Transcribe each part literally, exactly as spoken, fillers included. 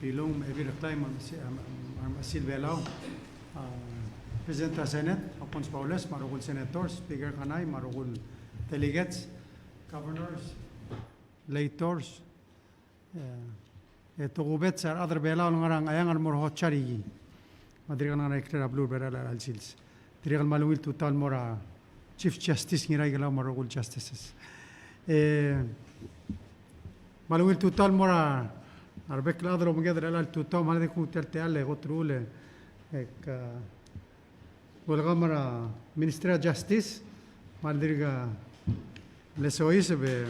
Bilung, me a Ebil Reklai, me a Mesi-, me a, me a Mechesil Belau, a, President er a Senate, Hokkons Baules, me a rokui el Senators, Speaker Kanai, me a rokui el Delegates, Governors, Legislators, e, e tokubets a rechad er a Belau el ngar er a Ngcheangel el mo er a Hotsarihie. Me a dirrek el ngar er a ikrel a beluu er a Belau er chelecha el sils. Dirrek el kmal ungil tutau el mo er a Chief Justice Ngiraikelau me a rokui el Justices. E, kmal ungil tutau el mo er a rebek el chad el obengked er chelecha el tutau, me a lak di kuk nguu tia el techall e kot el uchul e, e, welcome er a Minister er a Justice, me a dirk mle soiseb e,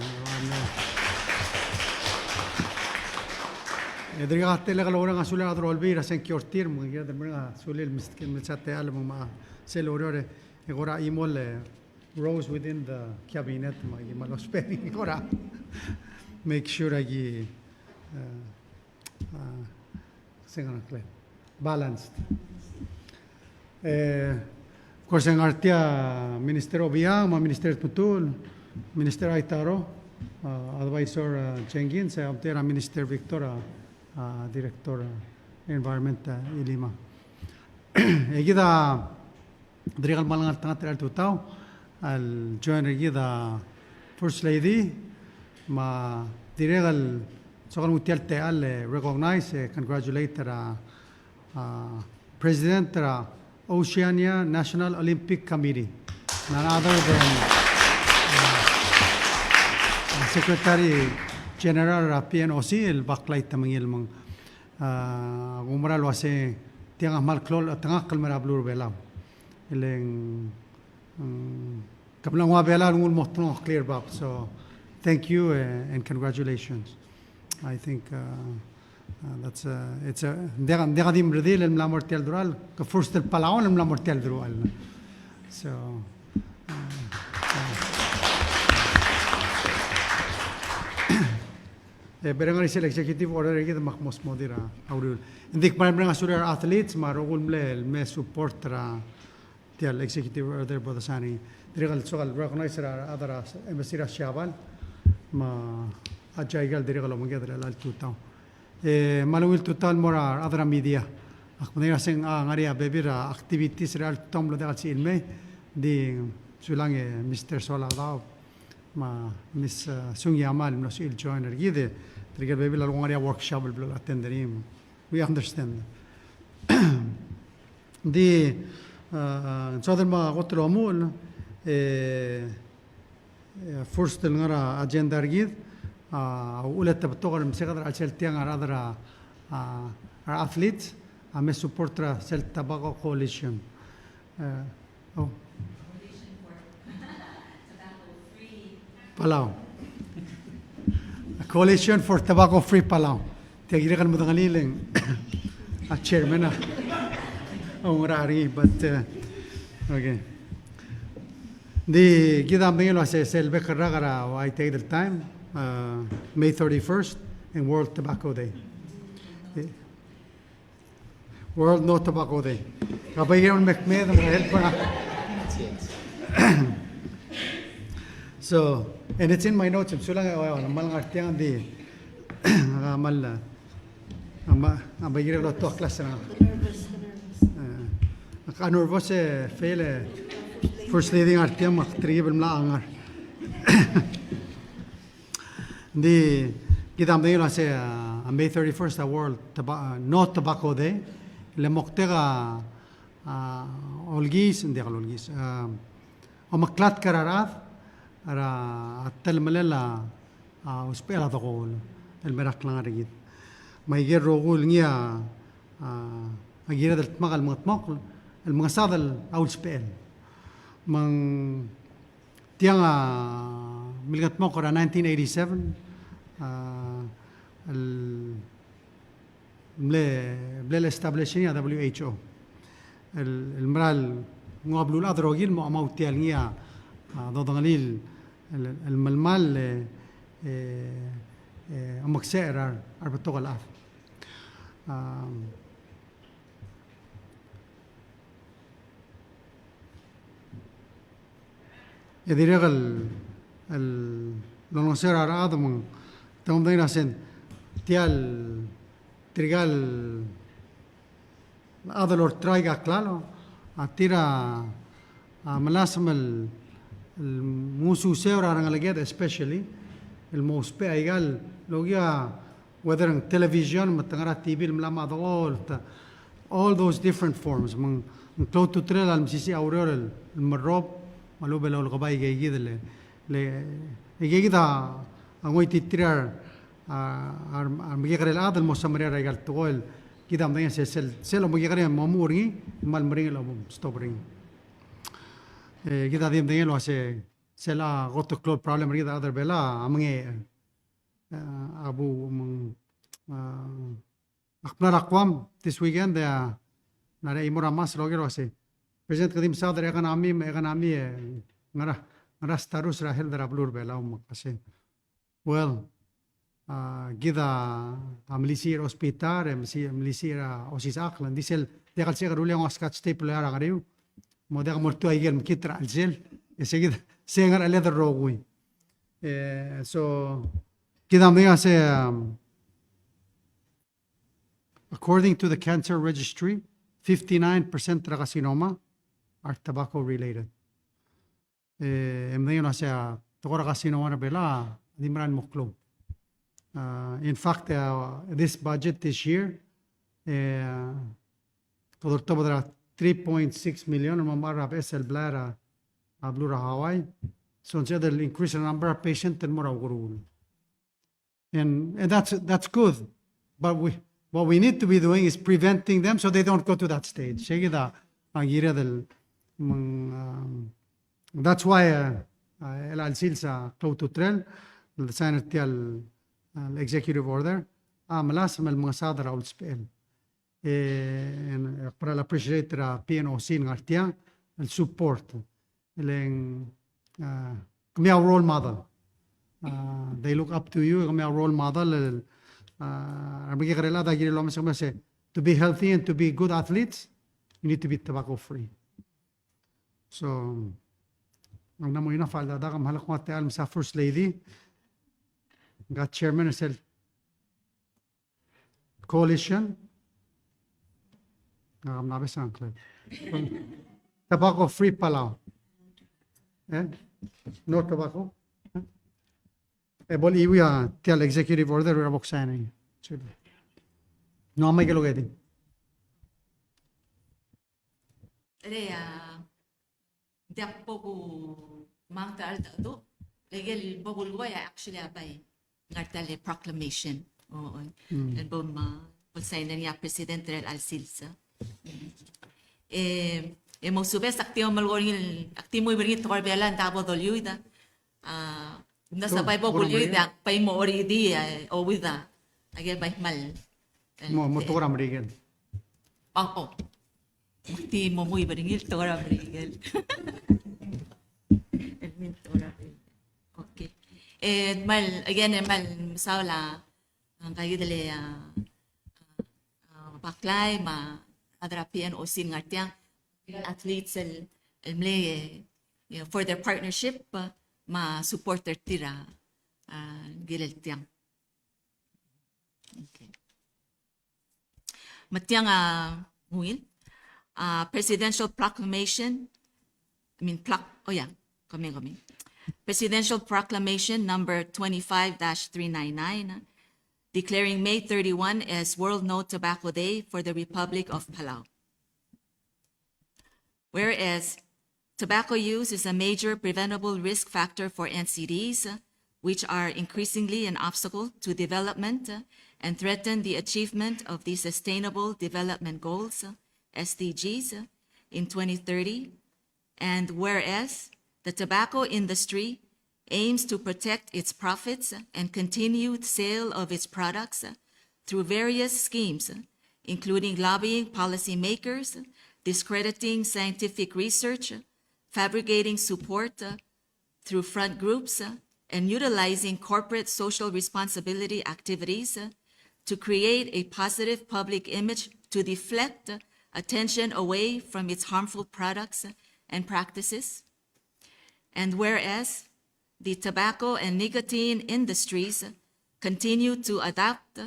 e dirk a telek el oureng a sulel a rechad er a Olbiil er a sengkio er tir, me ng kired el mereng a sulel el meskid el mesa techall me ng mla sel oureor e kora chimo el rose within the cabinet, me aki kmal ousbech e kora make sure aki, e, a, se ngar er a ngklel. Balanced. E, of course, e ngar tia Minister Obichang, me a Minister Tmetuchl, Minister Aitaro, a, Advisor, a, Jenkins, e omtechei er a Minister Victor, a, a, Director, a, Environment, a, Ilima. E kid a dirrek el kmal ngeltengat er chelecha el tutau el join er kid a First Lady, me a dirrek el soak el nguu tia el techall e recognize e congratulate er a, a, President er a Oceania National Olympic Committee, none other than, a, Secretary General er a P N O C, el Baklai Temengil. Me ng, a, kumerang el uase tiang a kmal klou el chetengakl el mei er a beluu er a Belau. E le ng, mm, ke mla nguu a Belau el nguu el mo tmuu a clear bab. So, thank you, eh, and congratulations. I think, uh, uh, that's, uh, it's a, ng diak, ng diak di mredil el mla mo er tia el deruchall, ke first el Palauan el mla mo er tia el deruchall. So, uh, uh, e, bereng er sel executive order er kid me ak mo smodii er a uriul. Ng di kmal mereng a sulel a re athletes me a rokui el mle, el mle support er a tia el executive order bo dosang. Dirrek el soak el recognize er a rechad er a embassy er a Siabal me a Jaiga el dirrek el obengked er chelecha el tutau. E, kmal ungil tutau el mo er a rechad er a media. Ak medengei el uase ng, a, ngar er ngii a bebil er a activities er chelecha el tutau el mlo diak el sebechir el mei, ng di sulang e Mister Soaladaob me a Miss, uh, Sugiyama el mlo sebechir el join er kid, e tirke el bebil a leko ngar er ngii a workshop el blo attend er ngii. We understand. Ng di, uh, uh, soad el mo kot el omuchel, e, e, first el ngar er a agenda er kid, a, uchul e te betok el mseked er a chelsel tiang a rechad er a, a, a athletes a me support er a sel Tobacco Coalition. E, oh. Palau. A Coalition for Tobacco Free Palau. Tia kirek el medengelii e le ng a chairman a oungerachel er ngii, but, uh, okay. Ng di kid a medengei el uase sel bek el rak er a, I take the time, uh, May thirty-first, e ng World Tobacco Day. E, World No Tobacco Day. Ka bai kemam el mekmed, me a help er a. So, and it's in my notes, e ng sulang e, o, ng kmal ngar tiang di, a kmal, a ma, a bai kirek el oto a class er ngak. E, ak a nervous e fail e First Lady ngar tiang me ak telkib el mla ngar. Ng di kid a medengei el uase, a, a May thirty-first a World Toba-, a, No Tobacco Day. Le moktek a, a, olkis, ng diak el olkis, a, omeklatk er a rechad er a telemellel a, a, usbechel a dekool el mei er a klengar er kid. Me aike el rokui el ngii a, a, a kired el dmak el mengedmokl el mengesadel a usbechel. Me ng tiang a milkedmokl er a nineteen eighty-seven, a, el mle, mle establish er ngii a W H O. El, el mera el nguu a beluulechad el rokir el mo chemau tia el ngii a, a, dodengelii el, el, el melemall, e, e, e, omeksech er a, a rebetok el chad. A, E dirrek el, el olengeseu er a rechad me ng, te medengei el uase tia el, tirka el chad el ortraik a klalo, a tir a, a, melasem el, el ngususeu er a rengeleked, especially el mo ousbech aika el, lokiu a, whether ng television, me te ngar er a T V el mla me a dekolt, all those different forms. Me ng, ng klou a ultutelel a lemesisiich a ureor el, el merrob, me a lechub e lolekebai aikeikid el, le, aikeikid a ngoititerir a, a, a remekekerei el chad el mo semeriar aika el tekoi el kid a medengei el sel, sel omekekerei el mo omuchel er ngii, me a lemeringel el obom stop er ngii. E, kid a di medengei el uase sel a kot el klou el problem er kid el chad er a Belau a mengei, e, a bo meng, e, ak mla er a Guam this weekend, e, ng ngar er ngii a chimo er a Mass el oker el uase, President, kede di mesaod er a economy, me a economy, e, ngar er a, ngar er a status er a health er a beluu er a Belau, me ak uase, well, a, kid a, a melisiich er a hospital, e melisiich, melisiich er a osisechakl, ng di sel, diak el sebechek el rullii a nguu a Scotch tape el loia er a ngeriu, mo diak moltuu aike el mekngit er a chelsel, e se kid, se ngar er a cheled el rokui. E, so, kid a medengei el uase, um, according to the cancer registry, fifty-nine percent er a carcinoma are tobacco related. E, e medengei el uase a tekoi er a carcinoma er a Belau a di merael el mo klou. Uh, in fact, uh, this budget this year, e, kede oltobed er a three point six million el mo mechar er a beches el blai er a, a beluu er a Hawaii. So, ng sebeched el increase er a number of patient el mo er a ukeruul. And, and that's, that's good. But we, what we need to be doing is preventing them so they don't go to that stage. Sei kid a, a kired el meng, um, that's why, uh, uh, el chelsel a klou a ultutelel, el sign er tia el, uh, executive order, a melasem el mengesaod er a usbechel. E, e ak kmal appreciate er a P N O C el ngar tia el support. E le ng, a, kemiu a role model. A, they look up to you, kemiu a role model. El, a, a remekekerei el chad a kirel el omes el kmo se, to be healthy and to be good athletes, you need to be tobacco free. So, ng mla mo enough a cheldecheduch, me a lak kuk tia el mesa First Lady, ng chairman er sel coalition. Ngak a mla obes a ngklel. Tobacco Free Palau. Eh? No tobacco? Eh? E bo lechiuii a tia el executive order er a bo ksign er ngii. No, a Michael Okedi. Ere a, diak bo kumanget er a cheldecheduch, le ikel bo kulekoi a actually a bai ngar tia el proclamation. O, o. Mm. El bo ma, bo sign er ngii a president er a chelsel. E, e mo subes ak di omelekoi er ngii, ak di mo iber ngii el tekoi er a Belau, ng diak bo doliuid a, a, ng diak, so, bai bo kuliuid a, bai mo oridii, e, ouid a. Aike el bai kmal. Mo, mo tekoi er a Merikel. O, o. Ak di mo muib er ngii el tekoi er a Merikel. El ngii el tekoi er a Merikel. Okay. E, kmal, again, e kmal mesaul a, a, ngka kid el, a, a, Baklai, me a rechad er a P N O C el ngar tiang, athletes el, el mle, e, you know, for their partnership, a, me a support er tir a, a, kirel tiang. Okay. Me tiang a, ungil, a, presidential proclamation, I mean, pla-, oh yeah, coming, coming. Presidential proclamation number twenty-five dash three nine nine, declaring May thirty-one as World No Tobacco Day for the Republic of Palau. Whereas tobacco use is a major preventable risk factor for N C Ds, which are increasingly an obstacle to development and threaten the achievement of the Sustainable Development Goals, S D Gs, in twenty thirty, and whereas the tobacco industry aims to protect its profits and continued sale of its products through various schemes, including lobbying policymakers, discrediting scientific research, fabricating support, uh, through front groups, uh, and utilizing corporate social responsibility activities, uh, to create a positive public image to deflect, uh, attention away from its harmful products, uh, and practices. And whereas the tobacco and nicotine industries continue to adapt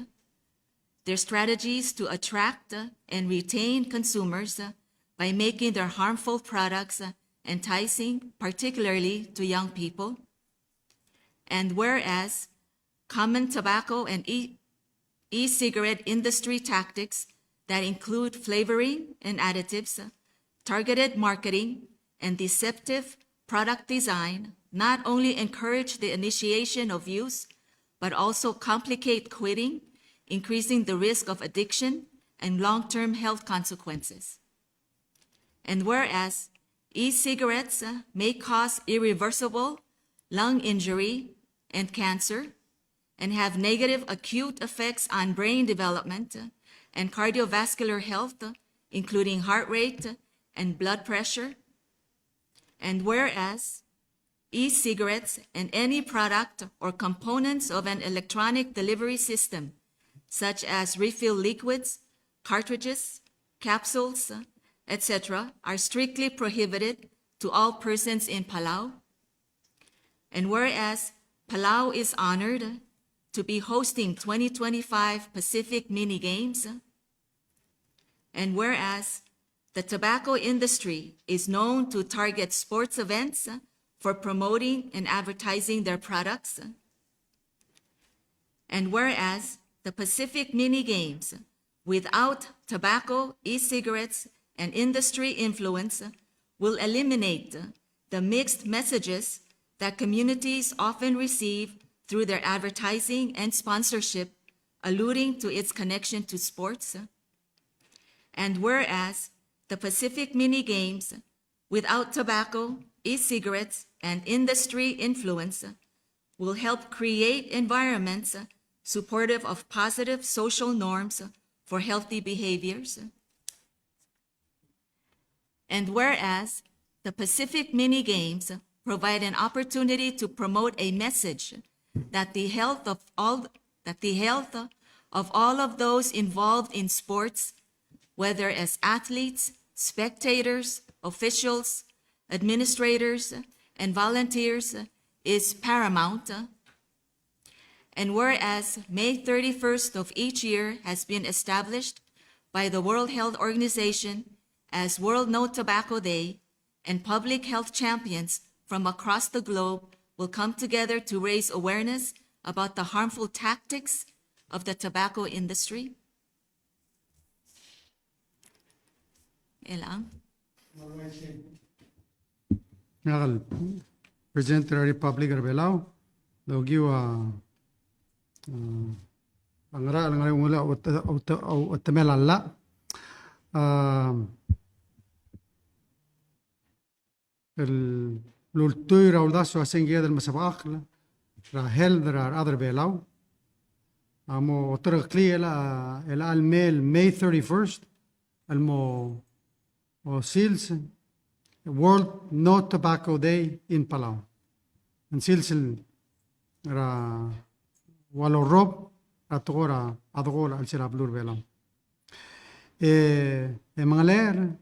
their strategies to attract and retain consumers by making their harmful products enticing, particularly to young people. And whereas common tobacco and e- e-cigarette industry tactics that include flavoring and additives, targeted marketing, and deceptive product design not only encourage the initiation of use, but also complicate quitting, increasing the risk of addiction and long-term health consequences. And whereas e-cigarettes, uh, may cause irreversible lung injury and cancer, and have negative acute effects on brain development, uh, and cardiovascular health, uh, including heart rate, uh, and blood pressure. And whereas e-cigarettes and any product or components of an electronic delivery system, such as refill liquids, cartridges, capsules, uh, et cetera, are strictly prohibited to all persons in Palau. And whereas Palau is honored to be hosting twenty twenty-five Pacific Mini Games, and whereas the tobacco industry is known to target sports events for promoting and advertising their products, and whereas the Pacific Mini Games without tobacco, e-cigarettes, and industry influence will eliminate the mixed messages that communities often receive through their advertising and sponsorship, alluding to its connection to sports. And whereas the Pacific Mini Games without tobacco, e-cigarettes, and industry influence will help create environments supportive of positive social norms for healthy behaviors. And whereas the Pacific Mini Games provide an opportunity to promote a message that the health of all, that the health of all of those involved in sports, whether as athletes, spectators, officials, administrators, and volunteers, is paramount. And whereas May thirty-first of each year has been established by the World Health Organization as World No Tobacco Day, and public health champions from across the globe will come together to raise awareness about the harmful tactics of the tobacco industry. Elang. Ngak el President er a Republic er a Belau, dokiu a, a, a ngerachel, ngerachel el ngulai a, a, a, a temel a llach. A, el ultuil er a uldasu a se ng kired el mesebechakl er a health er a rechad er a Belau a mo oterekeklii el, el, el mei el May thirty-first el mo, o, sils World No Tobacco Day in Palau. Ng sils er a ua lorrob er a tekoi er a, a tekoi er a chelsel a beluu er a Belau. E, e mengelechel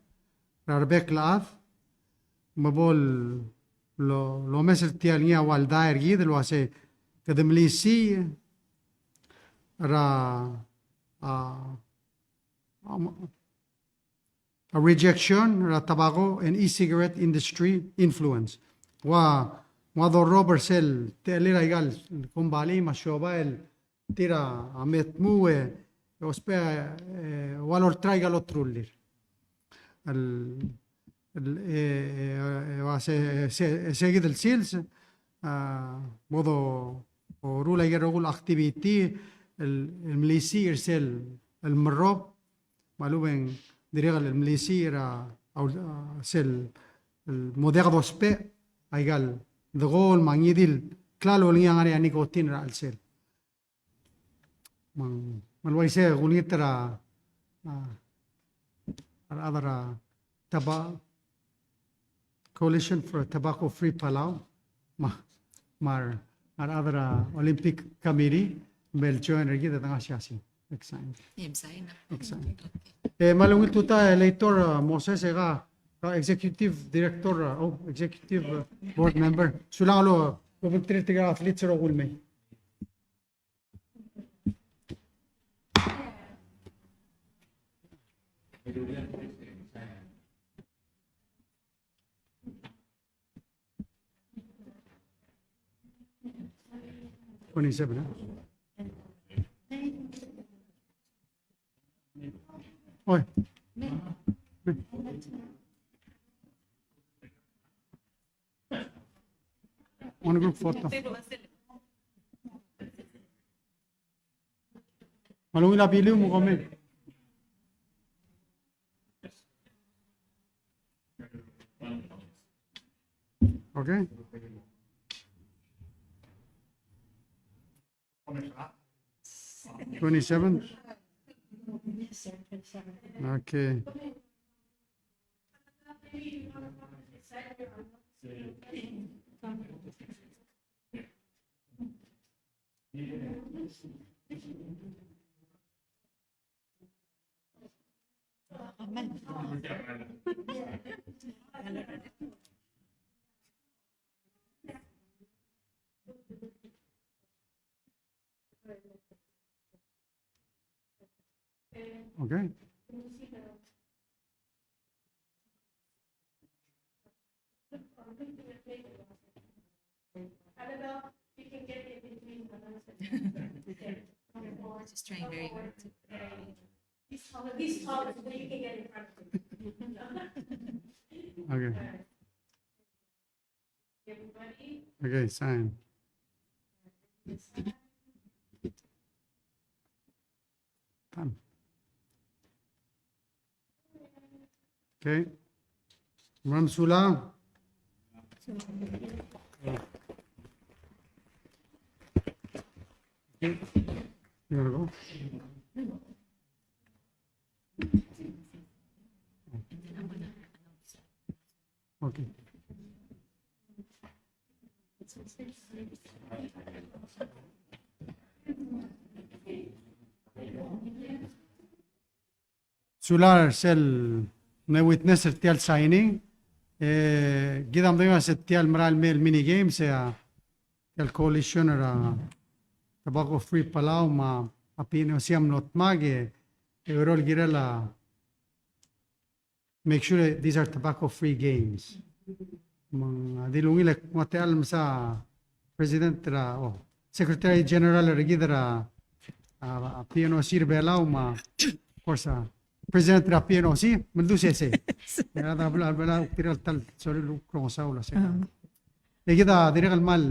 er a rebek el chad me bo lo, lomes er tia el ngii a ua ldai er kid el uase kede melisiich er a, a, a, a rejection er a tobacco and e-cigarette industry influence. Ua, ua dorrob er sel techellir aika el kombalii me a siobai el tir a me tmuu e ousbech e ua lortrae aika el oterullir. El, el, e, e, e, ua se, se, se kid el sils, a, bo doruul aike el rokui el activity, el, el melisiich er sel, el merrob, me a lechub e ng dirrek el melisiich er a, a, sel, el mo diak dousbech aika el dekool me a ngii di el klalo el ngii a ngar er ngii a nicotine er a chelsel. Me ng, me ng uaisei e kulengit er a, a, a rechad er a Taba-, Coalition for Tobacco Free Palau, me a, me a rechad er a Olympic Committee, me el join er kid e dengai a siasing. Exciting. Exciting. E, me a ungil tutau e Leitor, a, Moses, e ka, ka Executive Director, a, o, Executive, a, Board Member. Sulang el obengterir tirka el athletes el rokui el mei. Twenty-seven, huh? Oi. One group photo. Me a ungil a biliu me a comment. Okay. Twenty-seven? Okay. Okay. Just trying very hard to. Okay. Okay, sign. Done. Okay. Mam sula. Okay. You wanna go? Okay. Sulang er sel mle witness er tia el signing, e kid a medengei a se tia el merael mei el mini games, e a tia el coalition er a Tobacco Free Palau me a P N O C a mlo dmak e, e oureor el kirel a make sure these are tobacco free games. Me ng, a, di lungil e kmo tia el mesa president er a, o, secretary general er kid er a, a, a P N O C er Belau me a, of course, a president er a P N O C, me ng dusese. Era da bla, bla, tir el ta el, sorry, lu, krongesau el se. E kid a dirrek el kmal,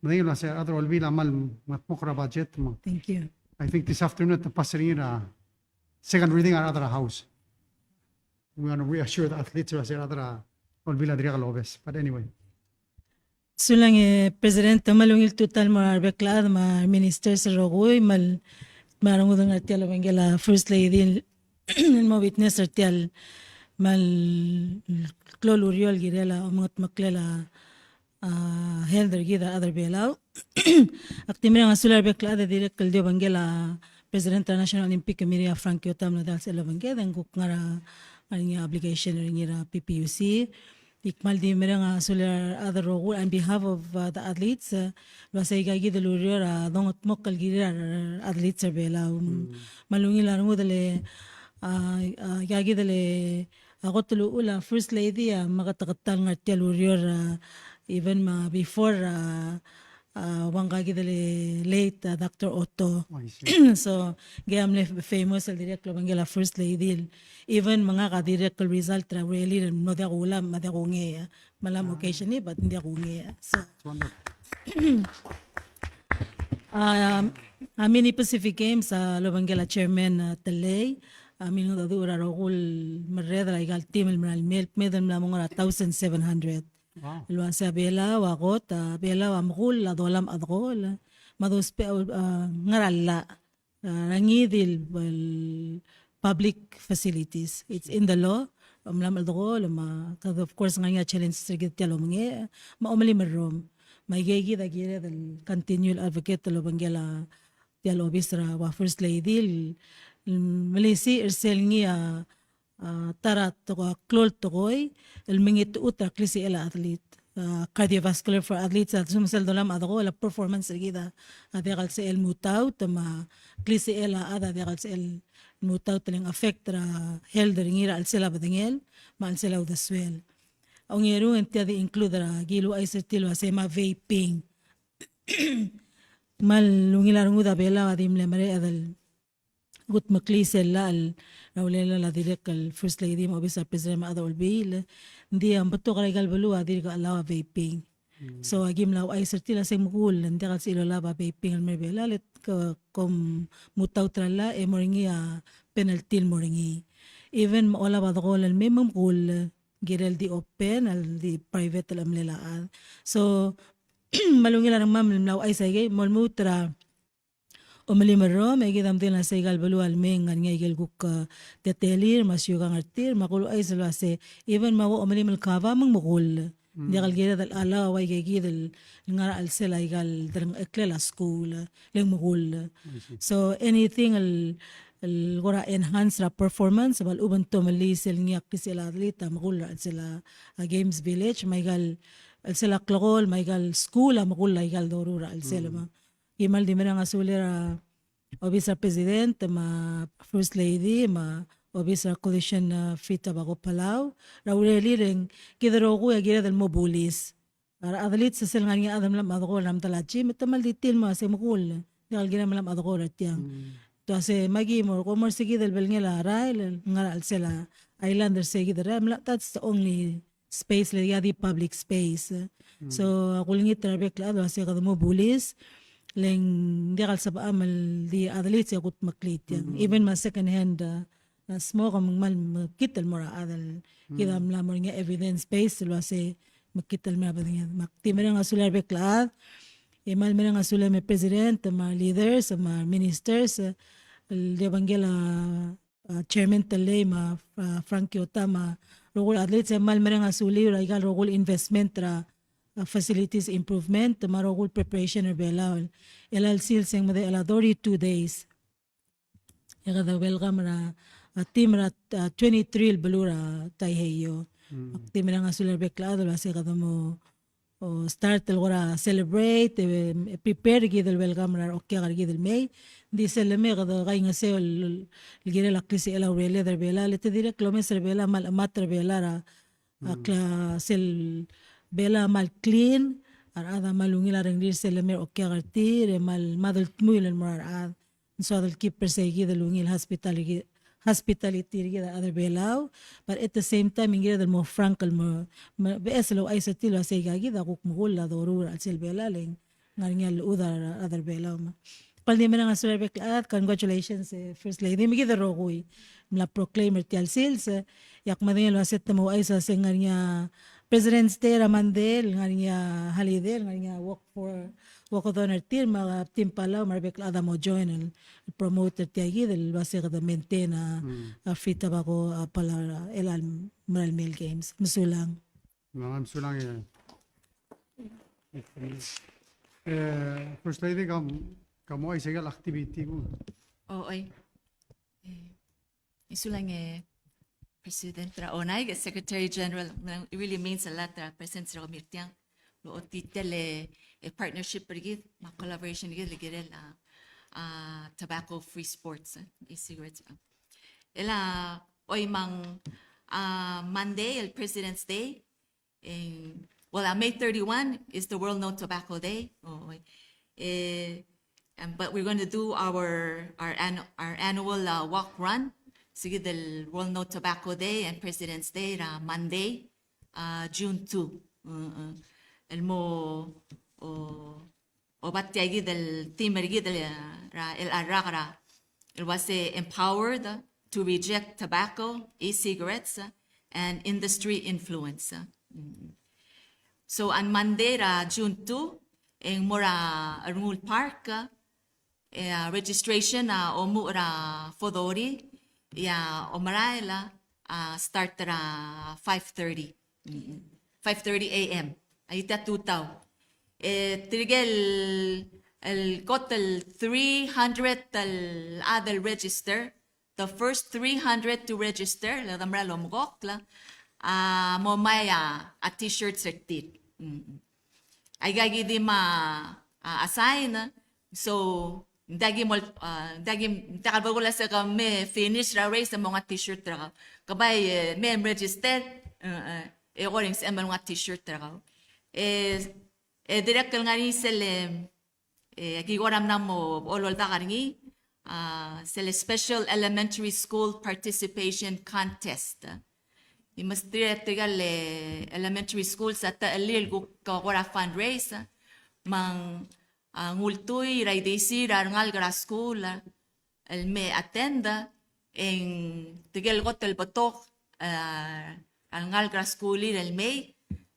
medengei el uase a rechad er a Olbiil a kmal mengetmokl er a budget me. Thank you. I think this afternoon e te pass er ngii er a second reading er a rechad er a House. We want to reassure the athletes el uase a rechad er a Olbiil a dirrek el obes. But anyway. Sulang e President, me a ungil tutau el mo er a rebek el chad me a ministers el rokui, me a, me a rengud el ngar tia el obengkel a First Lady el el mo witness er tia el kmal klou el ureor el kirel a omengetmeklel a, a, health er kid a rechad er Belau. Ak di mereng a sulang er a rebek el chad e dirrek el di obengkel a President er a National Olympic Committee a Frank Kyota a mlo diak el sebechel obengked, e ng kuk ngar er ngii a obligation er ngii er a P P U C. Di kmal di mereng a sulang er a rechad el rokui on behalf of, uh, the athletes, uh, el uase aika kid el ureor a dongetmokl el kirel a re athletes er Belau. Mm. Me a ungil a rengud el, uh, uh, aika kid el, uh, a kot el uchul a First Lady a meketeketang er tia el ureor, uh, even me a before, uh, uh, ua ngka kid el late, uh, Doctor Otto. Oh, I see. So, ngii a mle famous el dirrek el obengkel a First Lady el, even me ngak a dirrek el result er a rally el mlo diak kuulam, me a diak kungei, me a mla mo occasion er ngii, but ng diak kungei. So, it's wonderful. Um, a Mini Pacific Games, a lobengkel a Chairman, uh, Tellei, a milngedecheduch er a rokui el merreder er aika el team el merael mei el kmeed el mla mo er a thousand seven hundred. Wow. El uase a Belau a kot, a Belau a mekull a dolam a dekool, me a dousbech a, a, ngar er a llach, a, er a ngii di el, el public facilities. It's in the law, a mla mo dekool, me a, kede, of course, ngar er ngii a challenges er kid tia el omengei, me a omelim el rrom. Me aika kid a kired el continue el advocate el obengkel a tia el obis er a ua First Lady el, el melisiich er sel ngii a, a, ta er a tekoi, a klou el tekoi el mengitechut er a klisichel a athlete. a, cardiovascular for athletes, a lsekum sel dolam a dekool, a performance er kid a diak el sebechel el mutaut, me a klisichel a chad a diak el sebechel el mutaut, e le ng affect er a health er ngii er a chelsel a bedengel me a chelsel a uldesuel. A ongeru e ng tia di include er a ki louchais er tir el uase me a vaping. Me a ungil a rengud a Belau a di mle mereched el kudmeklii sel llach er a ulelel a dirrek el First Lady me a obis er a President me a chad er a Olbiil, ng di a betok er aika el beluu a dirk allow a vaping. So aki mla ouchais er tir el uase ng mekull, ng diak el sebechir el olab a vaping el mei er a Belau, le ke, kom mutaut er a llach e mo er ngii a penalty el mo er ngii. Even me a olab a dekool el mei me ng mekull, kirel di open, el di private el chemelel a chad. So me a ungil a rengmam el mla ouchais aikei, mo lmuut er a omelim el rrom, e kid a medengei el uase aika el beluu a lemei e ng ngar er ngii a ikel kuk, e, teletelir me a siukang er tir, me ak uluuchais el uase, even me a ua omelim el kava me ng mekull. Ng diak el kired el allow a ua ikakid el ngar er a chelsel aika el derengcheklel a skuul, le ng mekull. So anything el, el kora enhance er a performance, me a lechub e ng tomellii sel ngii a klisichel a athlete a mekull er a chelsel a, a games village, me aika el, chelsel a klekool, me aika el skuul a mekull aika el doruul er a chelsel me. Ki mal di mereng a sulel a obis er a President, me a First Lady, me a obis er a Coalition, e, Free Tobacco Palau, er a urerir e ng kid el rokui a kired el mo bullies. A rechad el sel ngar er ngii a chad el mla mechedekool er a medal a gym, e te mal di tir el mo uase mekull, diak el kirem el mla mechedekool er tiang. Te uase me aki mo, kom mo er se kid el belngel a rael el ngar er a chelsel a island er se kid el rael, me a, that's the only space le a di public space. So ak olengit er a rebek el chad el uase kede mo bullies, le ng diak el sebecham el di athletes e kudmeklii tiang. Even me a second hand, e, e smoke, me ng kmal mekngit el mo er a chad el kid a mla mo er ngii a evidence base el uase mekngit el mei er a bedenged. Me ak di mereng a sulel a rebek el chad, e kmal mereng a sulel me a president, me a leaders, me a ministers, e, el di obengkel a, a, chairman Tellei me a, a, Frank Kyota me a rokui el athletes, e kmal mereng a suliu er aika el rokui el investment er a, a, facilities improvement me a rokui el preparation er a Belau. El chelecha el sils e ng medechel a thirty-two days. E kede welcome er a, a, team er a, a, twenty-three el beluu er a Taiheio. Ak di mereng a sulel a rebek el chad el uase kede mo, o, start el kora celebrate, e, e prepare er kid el welcome er a okiak er kid el mei. Ng di sel lemei e kede kaingeseu el, el kirel a klisichel a ureled er a Belau, le te dirrek el omes er a Belau, me a chemat er a Belau er a, a kla-, sel Belau a kmal clean, a rechad a kmal ungil a rengrir sel lemei er a okiak er tir, e kmal mad el dmuil el mo er a rechad. Ng soad el keep er se kid el ungil hospitality, hospitality er kid a rechad er a Belau, but at the same time, ng kired el mo frank el mo, me, beches el ouchais er tir el uase ikakid a kuk mekull a doruul er a chelsel Belau, le ng ngar er ngii a llechud a rechad er a Belau me. Kmal di mereng a sulel a rebek el chad, congratulations, e, First Lady, me kid el rokui el mla proclaim er tia el sils, e, e ak medengei el uase te mo ouchais el uase ng ngar er ngii a President's Day er a Monday, el ngar er ngii a holiday, el ngar er ngii a walk for, walkathon er tir, me a team Palau, me a rebek el chad a mo join el, el promote er tia kid, el uase kede maintain a, a free tobacco, a Palau, el, el merael mei el games. Mesulang. Me ng mesulang, e. E, First Lady, kom, kom ouchais aike el activity kung. O, oi. E, mesulang, e, President er a Onai, e, Secretary General, me ng, it really means a lot, e, presence er kemiu er tiang. Lo otitel, e, e, partnership er kid, me a collaboration er kid, el kirel a, a, tobacco free sports, e, e-cigarettes, e. El a, oi me ng, a, Monday, el President's Day, e, well, uh, May thirty-one is the World No Tobacco Day. Oh, e, and, but we're gonna do our, our annu-, our annual, uh, walk run. Se kid el World No Tobacco Day and President's Day er a Monday, uh, June two. Uh, uh. El mo, o, Oba tia kid el theme er kid el, er a, el rak er a, el uase empowered to reject tobacco, e-cigarettes, and industry influence. Mm. So on Monday er a June two, e ng mo er a Rengul Park, e a registration a omuchel er a four thirty, e a omerael a start er a five thirty. Mm. Five thirty A M. Aika tutau. E tirke el, el kot el three hundred el chad el register, the first three hundred to register, le kede mera el omkokl, a mo ngmai a, a t-shirts er tir. Mm. Aika ki di me a, a, assign, so, ng diak ki mo, a, ng diak ki, ng diak el bo el kmo se ke me finish er a race e mo nguu a t-shirt er kau. Ke bai, e, me register, e, e, e kora ng sebechem el nguu a t-shirt er kau. E, e dirrek el ngar er ngii sel, e, e, aki kora mla mo oldak er ngii, a, sel Special Elementary School Participation Contest. Ng mesterir tirka el, e, elementary schools a ta el kuk kora fundraise, me ng, a, ng ultuil er a ildisir a rengalek er a skuul, el me attend, e ng tirke el kot el betok, e, a rengalek er a skuul el mei,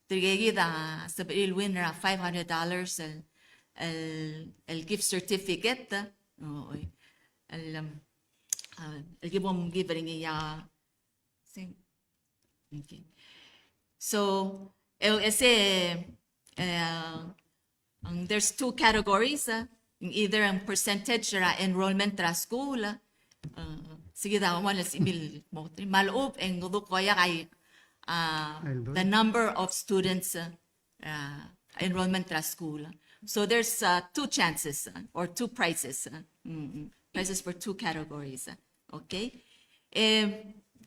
tirke kid a sebechir el win er a five hundred dollars el, el, el gift certificate, o, el, um, a, el ki bo mgift er ngii a, sing. Okay. So, e, ese, e, Um, there's two categories, uh, either a percentage er a enrollment er a skuul, uh, se kid a one is mil mo, me a lechub e ng kuk oia a, uh, the number of students, uh, uh, enrollment er a skuul. So there's, uh, two chances, uh, or two prizes, uh, mm, mm, prizes for two categories, uh, Okay. Eh,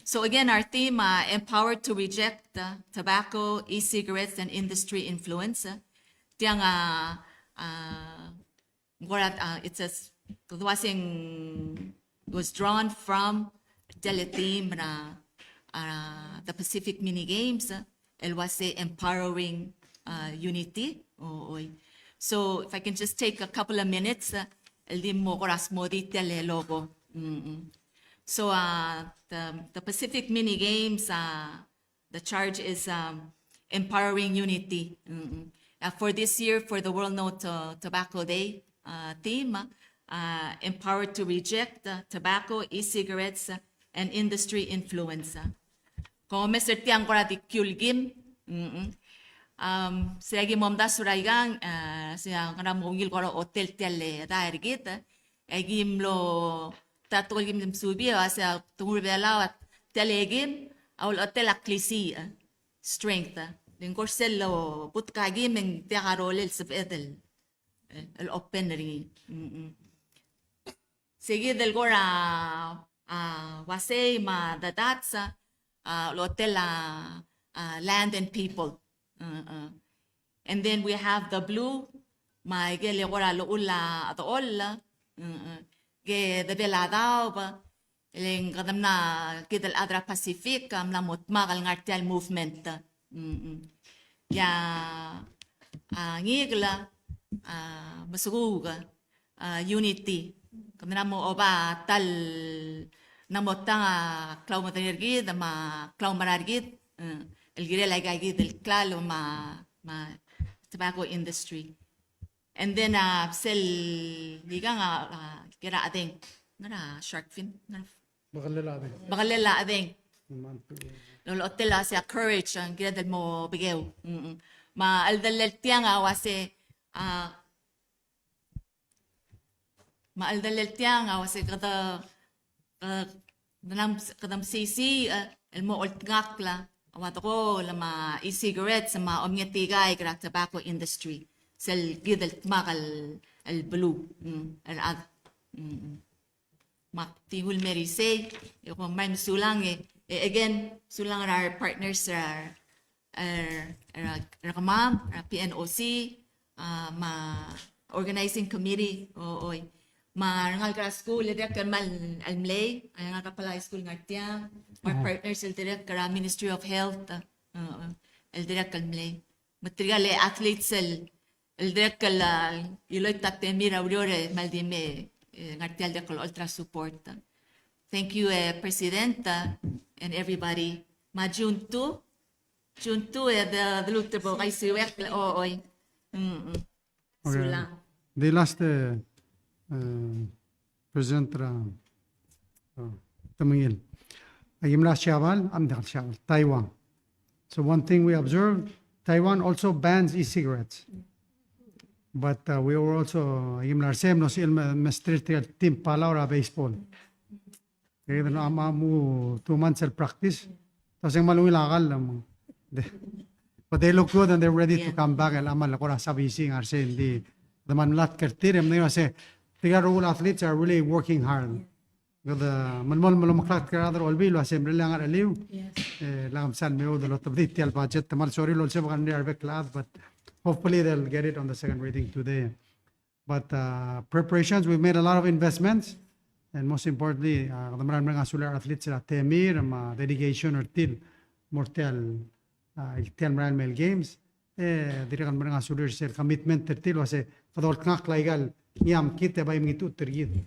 so again, our theme, uh, empowered to reject, uh, tobacco, e-cigarettes, and industry influence. Tiang, uh, uh, ng kora, uh, it says, kede uaseng, was drawn from tia el theme er a, uh, the Pacific Mini Games, uh, el uase empowering, uh, unity. O, oi. So if I can just take a couple of minutes, uh, el di mo kora smodii tia el logo. Mm-mm. So, uh, the, the Pacific Mini Games, uh, the charge is, um, empowering unity. Mm-mm. Uh, for this year, for the World No To-, Tobacco Day, uh, theme, uh, empowered to reject, uh, tobacco, e-cigarettes, uh, and industry influence. Kom omes er tiang kora di kiul kim. Mm-mm. Um, se aki mo omdasu er aikang, uh, se ngera mo ungil kora otel tia el, eh, dart er kid, eh. Aki mlo, ta tekoi el kim subii, a se a Tungul Belau a tia el ekim a ulechotel a klisiich, eh, strength, eh. Le ng kora sel lobutkak a kim e ng diak a rolel el sebeched el, eh, el open er ngii. Mm-mm. Se kid el kora, a, uasei me a the dots, a, ulechotel a, a, land and people. Uh, uh. And then we have the blue, me aike el kora llechul a, a cheroll, uh, uh. Ke debel a daob, le ng kede mla kid el chad er a Pacific a mla mo dmak el ngar tia el movement. Mm, mm. Ia, a, ngikel, a, mesekuuk, a, unity. Kede mla mo oba ta el, mla mo tang a klaumedengelii er kid, me a klaumerang er kid, e, el kirel aika kid el klalo me a, me a tobacco industry. And then, a, sel ikang a, a, kora chedeng, ngera shark fin, ngera Bekellel a chedeng. Bekellel a chedeng. Lolechotel a se a courage, a, ng kired el mo bekeu. Mm-mm. Me a cheldellel tiang a uase, a, me a cheldellel tiang a uase kede, kede, kede mesisiich, e, el mo oltngakl a ua dekool me a e-cigarettes me a omengetikaik er a tobacco industry. Sel kid el dmak el, el beluu, mm, el chad. Mm-mm. Me ak di nguu el mer isei, e kom kmal mesulang, e, e again, mesulang er a re partners er a, er, er a, er a kemam, er a P N O C, a, me a organizing committee, o, oi. Me a rengalek er a skuul, el dirrek el kmal el mlei, a rengalek er a Palau High School ngar tiang, me a re partners el dirrek er a Ministry of Health, a, a, el dirrek el mlei. Me tirka el athletes el, el dirrek el, a, iloit a temir a ureor e kmal di me, e, ngar tia el dirrek el olterau el support. Thank you, e, President, a, and everybody. Me a June two, June two, e, de, de lulterekokl a isei el, o, oi. Mm, mm. Okay. Sulang. The last, e, e, President er a, a, Temengil. Aki mla er a Siabal, a, mla er a Siabal, Taiwan. So one thing we observed, Taiwan also bans e-cigarettes. But, uh, we were also, aki mla er sei, mlo sebechel me-, mesterir tirka el team Palau er a baseball. Kede mla mo two months el practice. Te uaseng kmal ungil a kall, me ng di, But they look good and they're ready to come back. El kmal kora sabi isei ngar sei, ng di, de mal melatk er tir, e ng di uase, tirka el rokui el athletes are really working hard. Kede melemolem el omeklatk er a rechad er a Olbiil el uase, mle ngar er a cheliu. E, lak msal meoud el otobedii tia el budget, te mal sorir el olsebek a rengrir a rebek el chad, but hopefully they'll get it on the second reading today. But, uh, preparations, we've made a lot of investments, and most importantly, uh, kede mera el mereng a sulir a athletes er a temir, me a dedication er tir el mo er tia el, uh, tia el merael mei el games. E dirrek el mereng a sulir sel commitment er tir el uase kede oltngakl aika el ngii a mekngit e bai mekngit a chutem er kid.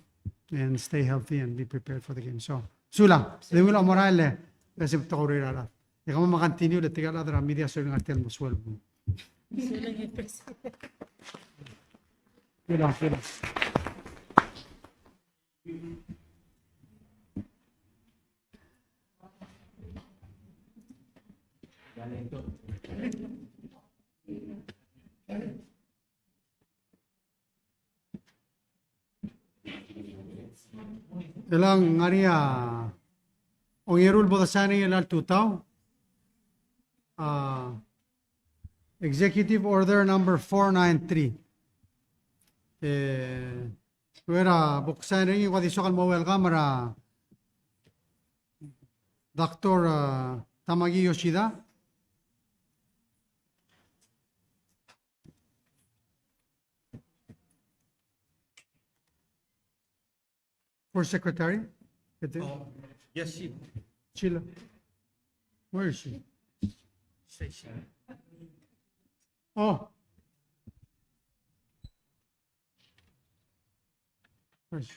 And stay healthy and be prepared for the game. So, sulang, di ungil a mo er a ele, e se betok a urerir a rechad. E kemam a continue le tirka el chad er a media, sulang er tia el mo suelb. Sulang, sulang. Chelechang ng ngar er ngii a ongeru el bo de sign er ngii er chelecha el tutau. A, Executive Order number four nine three. E, er a bo ksign er ngii, ng ua di soak el mo welcome er a Doctor, uh, Tamaki Yoshida. First Secretary? Ete? Oh, yes, she. Sheila. Where is she? Say she. Oh. Where is she?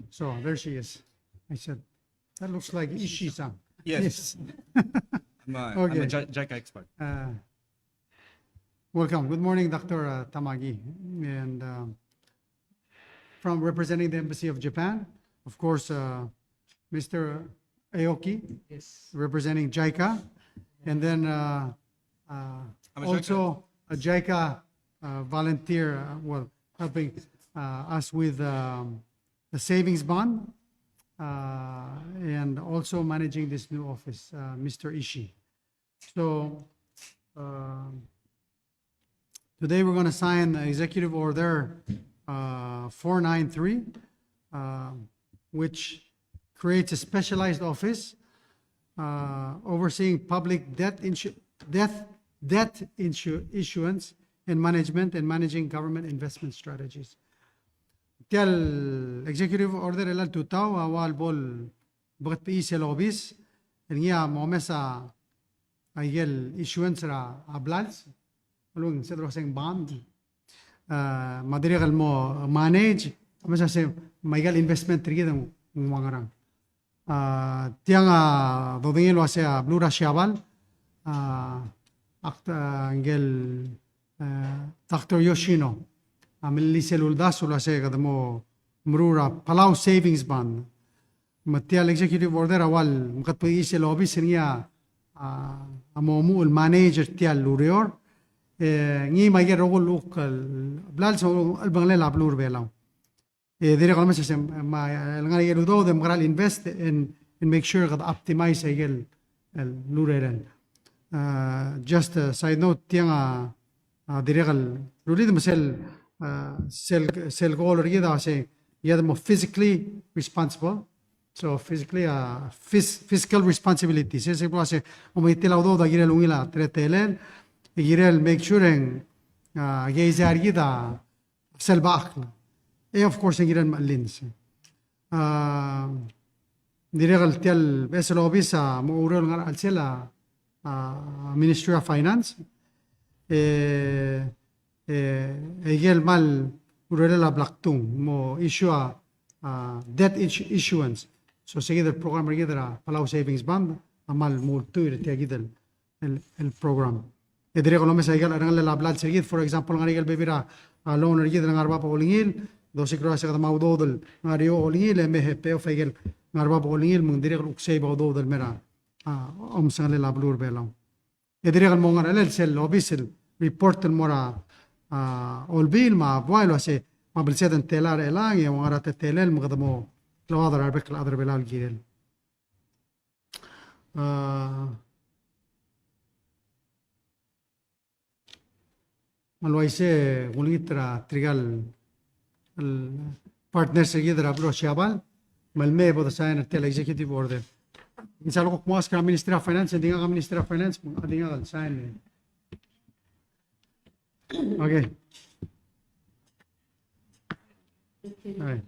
So, there she is. I said, "That looks like Ishii-san." Yes. Yes. I'm a, I'm a Okay. Ji-, JICA expert. Uh, welcome. Good morning, Doctor, uh, Tamaki. And, um, from representing the Embassy of Japan, of course, uh, Mister Aoki, Yes. representing JICA, and then, uh, uh, I'm a also JICA. a JICA, uh, volunteer, uh, well, helping, uh, us with, um, the savings bond, uh, and also managing this new office, uh, Mister Ishii. So, um, today we're gonna sign Executive Order, uh, four nine three, uh, which creates a specialized office, uh, overseeing public debt insu-, debt, debt insu-, issuance and management and managing government investment strategies. Tia el Executive Order er chelecha el tutau a ua el bo el beketebechiis el obis el ngii a mo omes a, a ikel issuance er a, a blals, el ua se el dua se ng bond, a, me a dirrek el mo manage, omes a se me a ikel investment er kid ng ua ngerang. A, tiang a dodengei el ua se a beluu er a Siabal, a, ak-, a, ngike el, e, Doctor Yoshino a mle sel uldasu el ua se kede mo meruul er a Palau Savings Bond. Me tia el executive order a ua el meketebechiis el obis er ngii a, a, a mo omuchel el manage er tia el ureor. E ngii me a ikel rokui el kuk el blals el chelebangel a beluu er a Belau. E dirrek el omes a se, me a, el ngar er ngii a udoud e mekera el invest and, and make sure kede optimize a ikel, el urerel. Uh, just a side note, tiang a, a dirrek el rullii me sel, uh, sel, sel goal er kid a se, kede mo fiscally responsible. So physically, uh, fis-, fiscal responsibility. Se, se, se, mo tia el udoud a kirel ungil a teletelel, e kirel make sure e ng, uh, keizai er kid a sel bechakl. E, of course, e ng kirel mechelins. A, dirrek el tia el beches el obis a mo oureor el ngar er a chelsel a, a, Ministry of Finance. E, e, e ikel kmal urerel a blak tung, mo issue a, a, debt issu-, issuance. So, se kid el program er kid er a Palau Savings Bond, a kmal mo ultuil er tia kid el el, el program. E dirrek el omes a ikel cherrungel a blals er kid, for example, ngar er ngii a ikel bebil er a, a, loan er kid el ngar er a bab a olengil, dosiik er a se kede mo udoud el ngar er eou a olengil, e me e pay off a ikel ngar er a bab a olengil, me ng dirrek el kuk save a udoud el mei er a, a, omsengel a beluu er a Belau. E dirrek el mo ngar er a chelsel obis el report el mo er a, a, Olbiil me a buai el uase me a blsed e ng tela er chelechang e ng ngar er a teletelel me kede mo klou a rechad er a rebek el chad er a Belau el kirel. A, me a le uaisei e kulengit er tirka el partners er kid er a beluu er a Siabal me le mei e bo de sign er tia el executive order. Ng soak el kuk mo ask er a Ministry of Finance, e di ngak a Ministry of Finance, me a di ngak el sign. Okay. All right.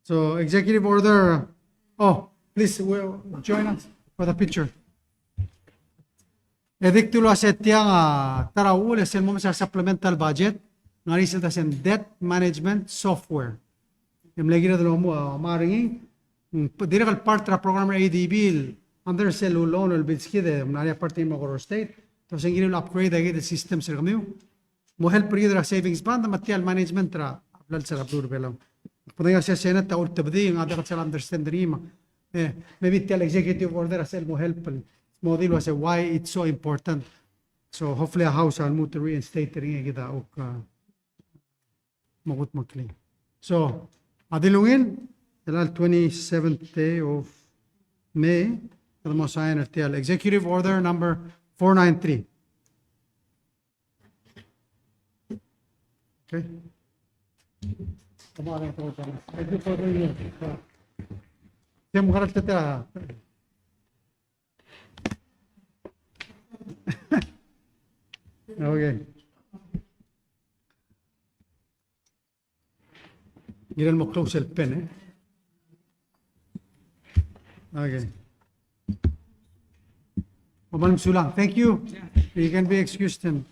So, executive order. Oh, please, will join us for the picture. E di kdu el uase tiang a ta er a uchul e sel mo mes a supplemental budget, ng ngar er ngii sel desen debt management software. E mle kired el mo, a, mo er ngii, mm, dirrek el part er a program er a A D B el under sel loan el bilskid e ng ngar er ngii a part er ngii me a Koror State. Te se ng kired el upgrade a kid el systems er kemiu. Mo help er kid er a savings bond me tia el management er a blals er a beluu er a Belau. Kede ngar er sel Senate a ultebedii, ng diak el sel understand er ngii me, e, maybe tia el executive order a sel mo help el mo dilu el uase why it's so important. So hopefully a House a lmuut el reinstate er ngii e kid a kuk, a, mo kudmeklii. So, a di ungil, el twenty-seventh day of May, kede mo sign er tia el executive order number four nine three. Okay. Thank you for being here. Sel mo ngar er a teta. Okay. Kirel mo close el pen, e? Okay. Kom kmal mesulang. Thank you. You can be excused and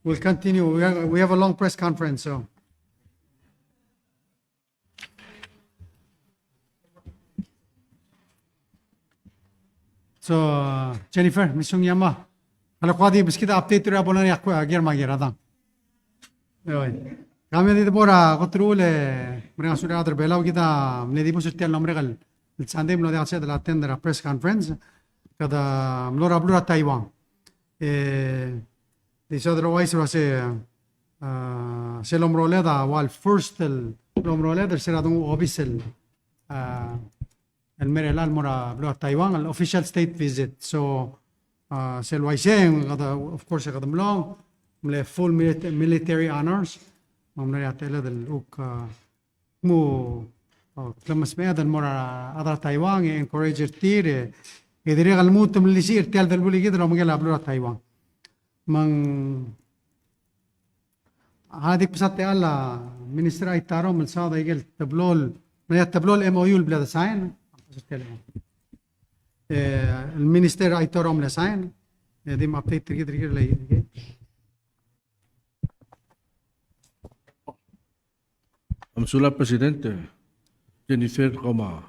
we'll continue. We have, we have a long press conference, so. So, uh, Jennifer, me sung yama. Kala kuk di meskid a update er a bo el ngar er ngii a, a ker me a ker, a dang. Oi. Kemiu a di debo er a kot el uchul e mereng a sulir a rechad er a Belau, kid a mle dibus er tia el mlo merek el Sunday, mlo diak el sebeched el attend er a press conference. Kede mlo er a beluu er a Taiwan. E, di soad el ouchais el uase, a, sel omeroled a ua el first el omeroled er se er a donguu obis el, a, el mei er chelechang el mo er a beluu er a Taiwan, el official state visit. So, a, sel uaisei, kede, of course, kede mlo, mle full milita-, military honors, me ng mlo er a techelled el kuk, a, mo, o, klemesmeched el mo er a rechad er a Taiwan, e encourage er tir, e, e dirrek el lmuut el melisiich er tia el delbuul kid el omekel a beluu er a Taiwan. Me ng, a di kbesat el a Minister Aitaro me lsaod a ikel teblo el, me a teblo el M O U el bla de sign, e, el Minister Aitaro a mle sign, e di me update er kid er kid el, Mesulang President, e, Jennifer, kom a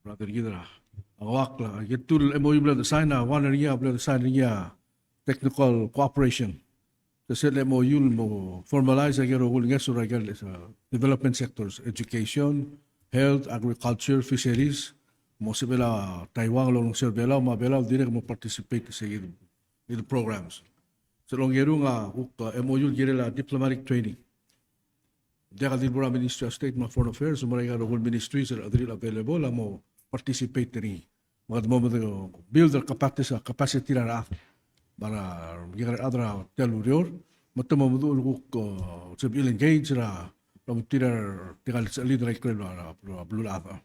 brother kid er a Ngeuakl, a ikel two el M O U el bla de sign, a one er ngii a bla de sign er ngii a technical cooperation. Te sel M O U el mo formalize a ikel rokui el ngeso er a ikel, e, development sectors, education, health, agriculture, fisheries, mo sebechel a Taiwan el olengeseu er a Belau, me a Belau dirrek el mo participate er se el, el programs. Sel ongerung a kuk, a, M O U el kirel a diplomatic training. Diak el di el bo er a Ministry of State me a Foreign Affairs, mo er a ikel rokui el ministries el chederir el available a mo participate er ngii. Me kede mo, mo build er a capacity, capacity er a rechad. Me a re, ikel rechad er tia el ureor, me te mo meduch el kuk, a, sebechir el engage er a, er a mo tir a, tirka el sechelid er a ikrel a, a, a beluulechad.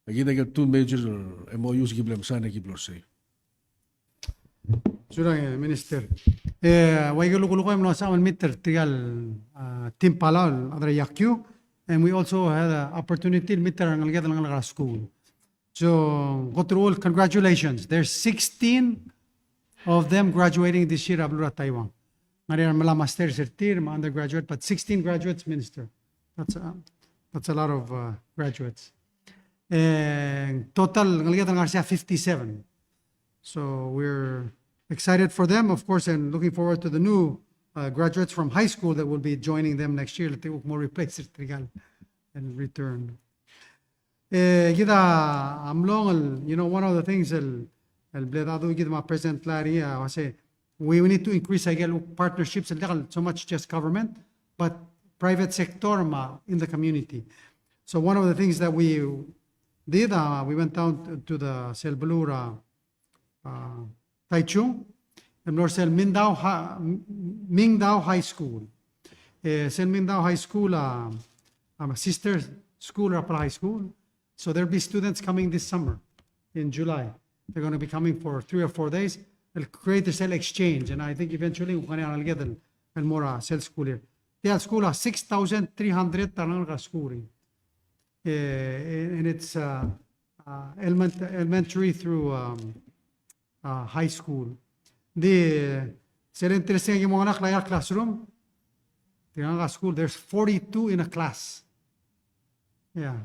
Kid a ikel two major M O Us el ki bla msign e ki bla er sei. Sulang, e, Minister. E, ua ikel llukelek e mlo sebechel el meet er tirka el, a, team Palau, el chad er a E R Q, and we also had an opportunity el meet er a rengeleked el ngalek er a skuul. So, kot el uchul, congratulations. There's sixteen of them graduating this year er a beluu er a Taiwan. Ngar er ngii a mla masters er tir, me a undergraduate, but sixteen graduates, Minister. That's a, that's a lot of, uh, graduates. And total, ngalek el ngar er sei a fifty-seven. So we're excited for them, of course, and looking forward to the new, uh, graduates from high school that will be joining them next year. Te kuk mo replace er tirka el, and return. E, kid a mlong el, you know, one of the things el, el bla dedu kid me a President Larry, a, uase, we, we need to increase, aike el partnerships, el diak el so much just government, but private sector me a in the community. So one of the things that we did, uh, we went down to, to the, sel beluu er a, uh, Taichung, el mlo er sel Mingdao Hi-, Mingdao High School. Eh, sel Mingdao High School, uh, um, a sister school er a Palau High School. So there'll be students coming this summer in July. They're gonna be coming for three or four days. They'll create a sel exchange, and I think eventually we're gonna get el, el mo er a sel school er. Tia el school a six thousand three hundred a ngalek er a skuul er ngii. Eh, and it's, uh, uh, element-, elementary through, um, uh, high school. Di, sel interesting e ng mo ngalek er a classroom. Tia el school, there's forty-two in a class. Yeah.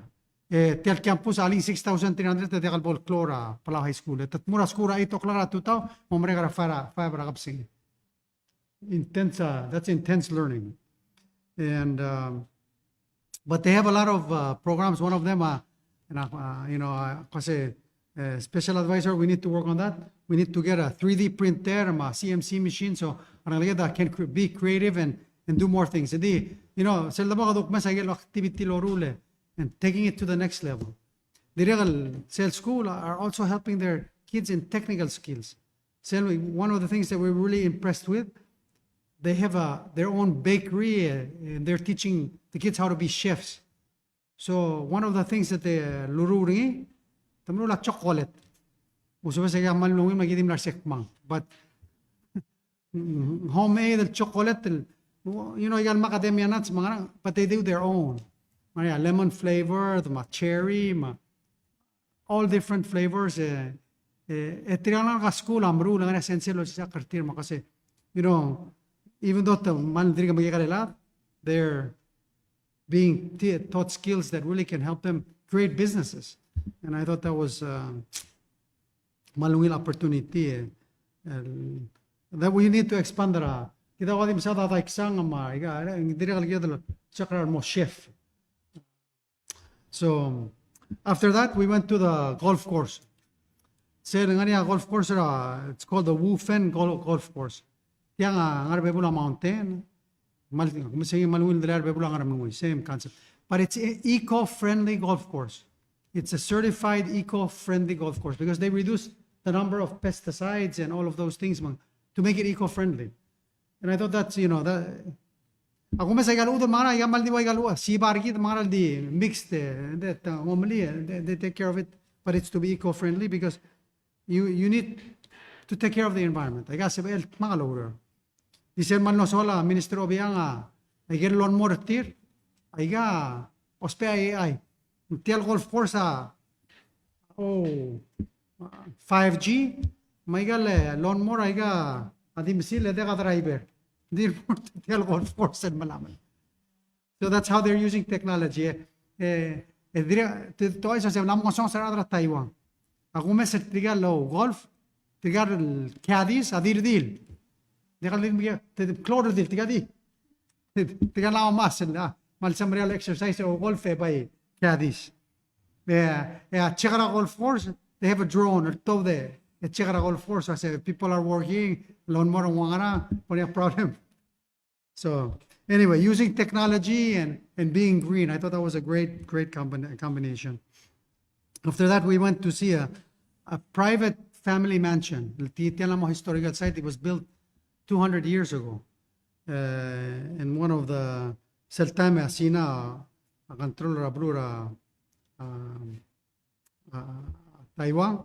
E tia el campus a ngii six thousand three hundred e diak el bo el klou er a Palau High School. E te tmuu er a skuul er a eight o'clock er a tutau, mo merek er a five, five er a kebesengei. Intense, uh, that's intense learning. And, um, but they have a lot of, uh, programs. One of them, uh, and, uh, uh, you know, uh, ko se, uh, special advisor, we need to work on that. We need to get a three D printer, um, a C N C machine, so a rengelekel a can cre-, be creative and, and do more things. And the, you know, sel debo kede kuk mesa aike el activity el loruul e, and taking it to the next level. Dirrek el sel school are also helping their kids in technical skills. Sel, one of the things that we're really impressed with, they have a, their own bakery, uh, and they're teaching the kids how to be chefs. So one of the things that they, uh, loruul er ngii, te meruul a chocolate. Usbes e aika kmal mle ungil me aki di mla er se kmang. But, mm, homemade el chocolate, el, you know, aika el macadamia nuts, me a ngerang, but they do their own. Me a lemon flavored, me a cherry, me a all different flavors, e, e, e tirka el ngalek er a skuul a meruul e ng ngar er ngii a sensei el olsisecheklii er tir me ko se, you know, even though te kmal dirk mekekerei el chad, they're being t-, taught skills that really can help them create businesses. And I thought that was, uh, kmal ungil opportunity, e, el, that we need to expand er a. Kid a ua di mesa a daiksang me a, aika, e, dirrek el kired el check er a remo chef. So, after that, we went to the golf course. Sel ngar er ngii a golf course er a, it's called the Wufen Gol-, Golf Course. Tiang a ngar er a bebul a mountain. Kmal, me sei kmal ungil el delal er a bebul a Ngeremlengui, same concept. But it's e-, eco-friendly golf course. It's a certified eco-friendly golf course because they reduce the number of pesticides and all of those things, me ng, to make it eco-friendly. And I thought that's, you know, that, a kumes aika el chuodel me a ngerang, aika kmal di ua aika el chuodel, siba er kid me a ngerang el di mixed, e, that, uh, normally, e, they, they take care of it, but it's to be eco-friendly because you, you need to take care of the environment. Aika sebechel el dmak el oureor. Di sel kmal mlo soal a Minister Obichang a, aike el lawnmower er tir, aika ousbech a A I. Tia el golf course a, oh, five G, me aika el lawnmower aika a di mesil e diak a driver. Di mo er tia el golf course el melamech. So that's how they're using technology. E, e, e dirrek, te, te uaisei se ng mla mo ngesonges a rechad er a Taiwan. A kumes er tirka el golf, tirka el caddies, a di redil. Tirka el di, te, te klou el redil, tirka di. Tirka el mla mo mas el, a, kmal semeriar el exercise el golf e bai caddies. E, e a check er a golf course, they have a drone, el tuobed e check er a golf course, a se people are working, lawnmower a ngar er ngii, pone a problem. So anyway, using technology and, and being green, I thought that was a great, great combin-, combination. After that, we went to see a, a private family mansion. Ti-, tia el mo historical site, it was built two hundred years ago. Uh, in one of the, sel taem e a Sina a control er a beluu er a, um, uh, Taiwan.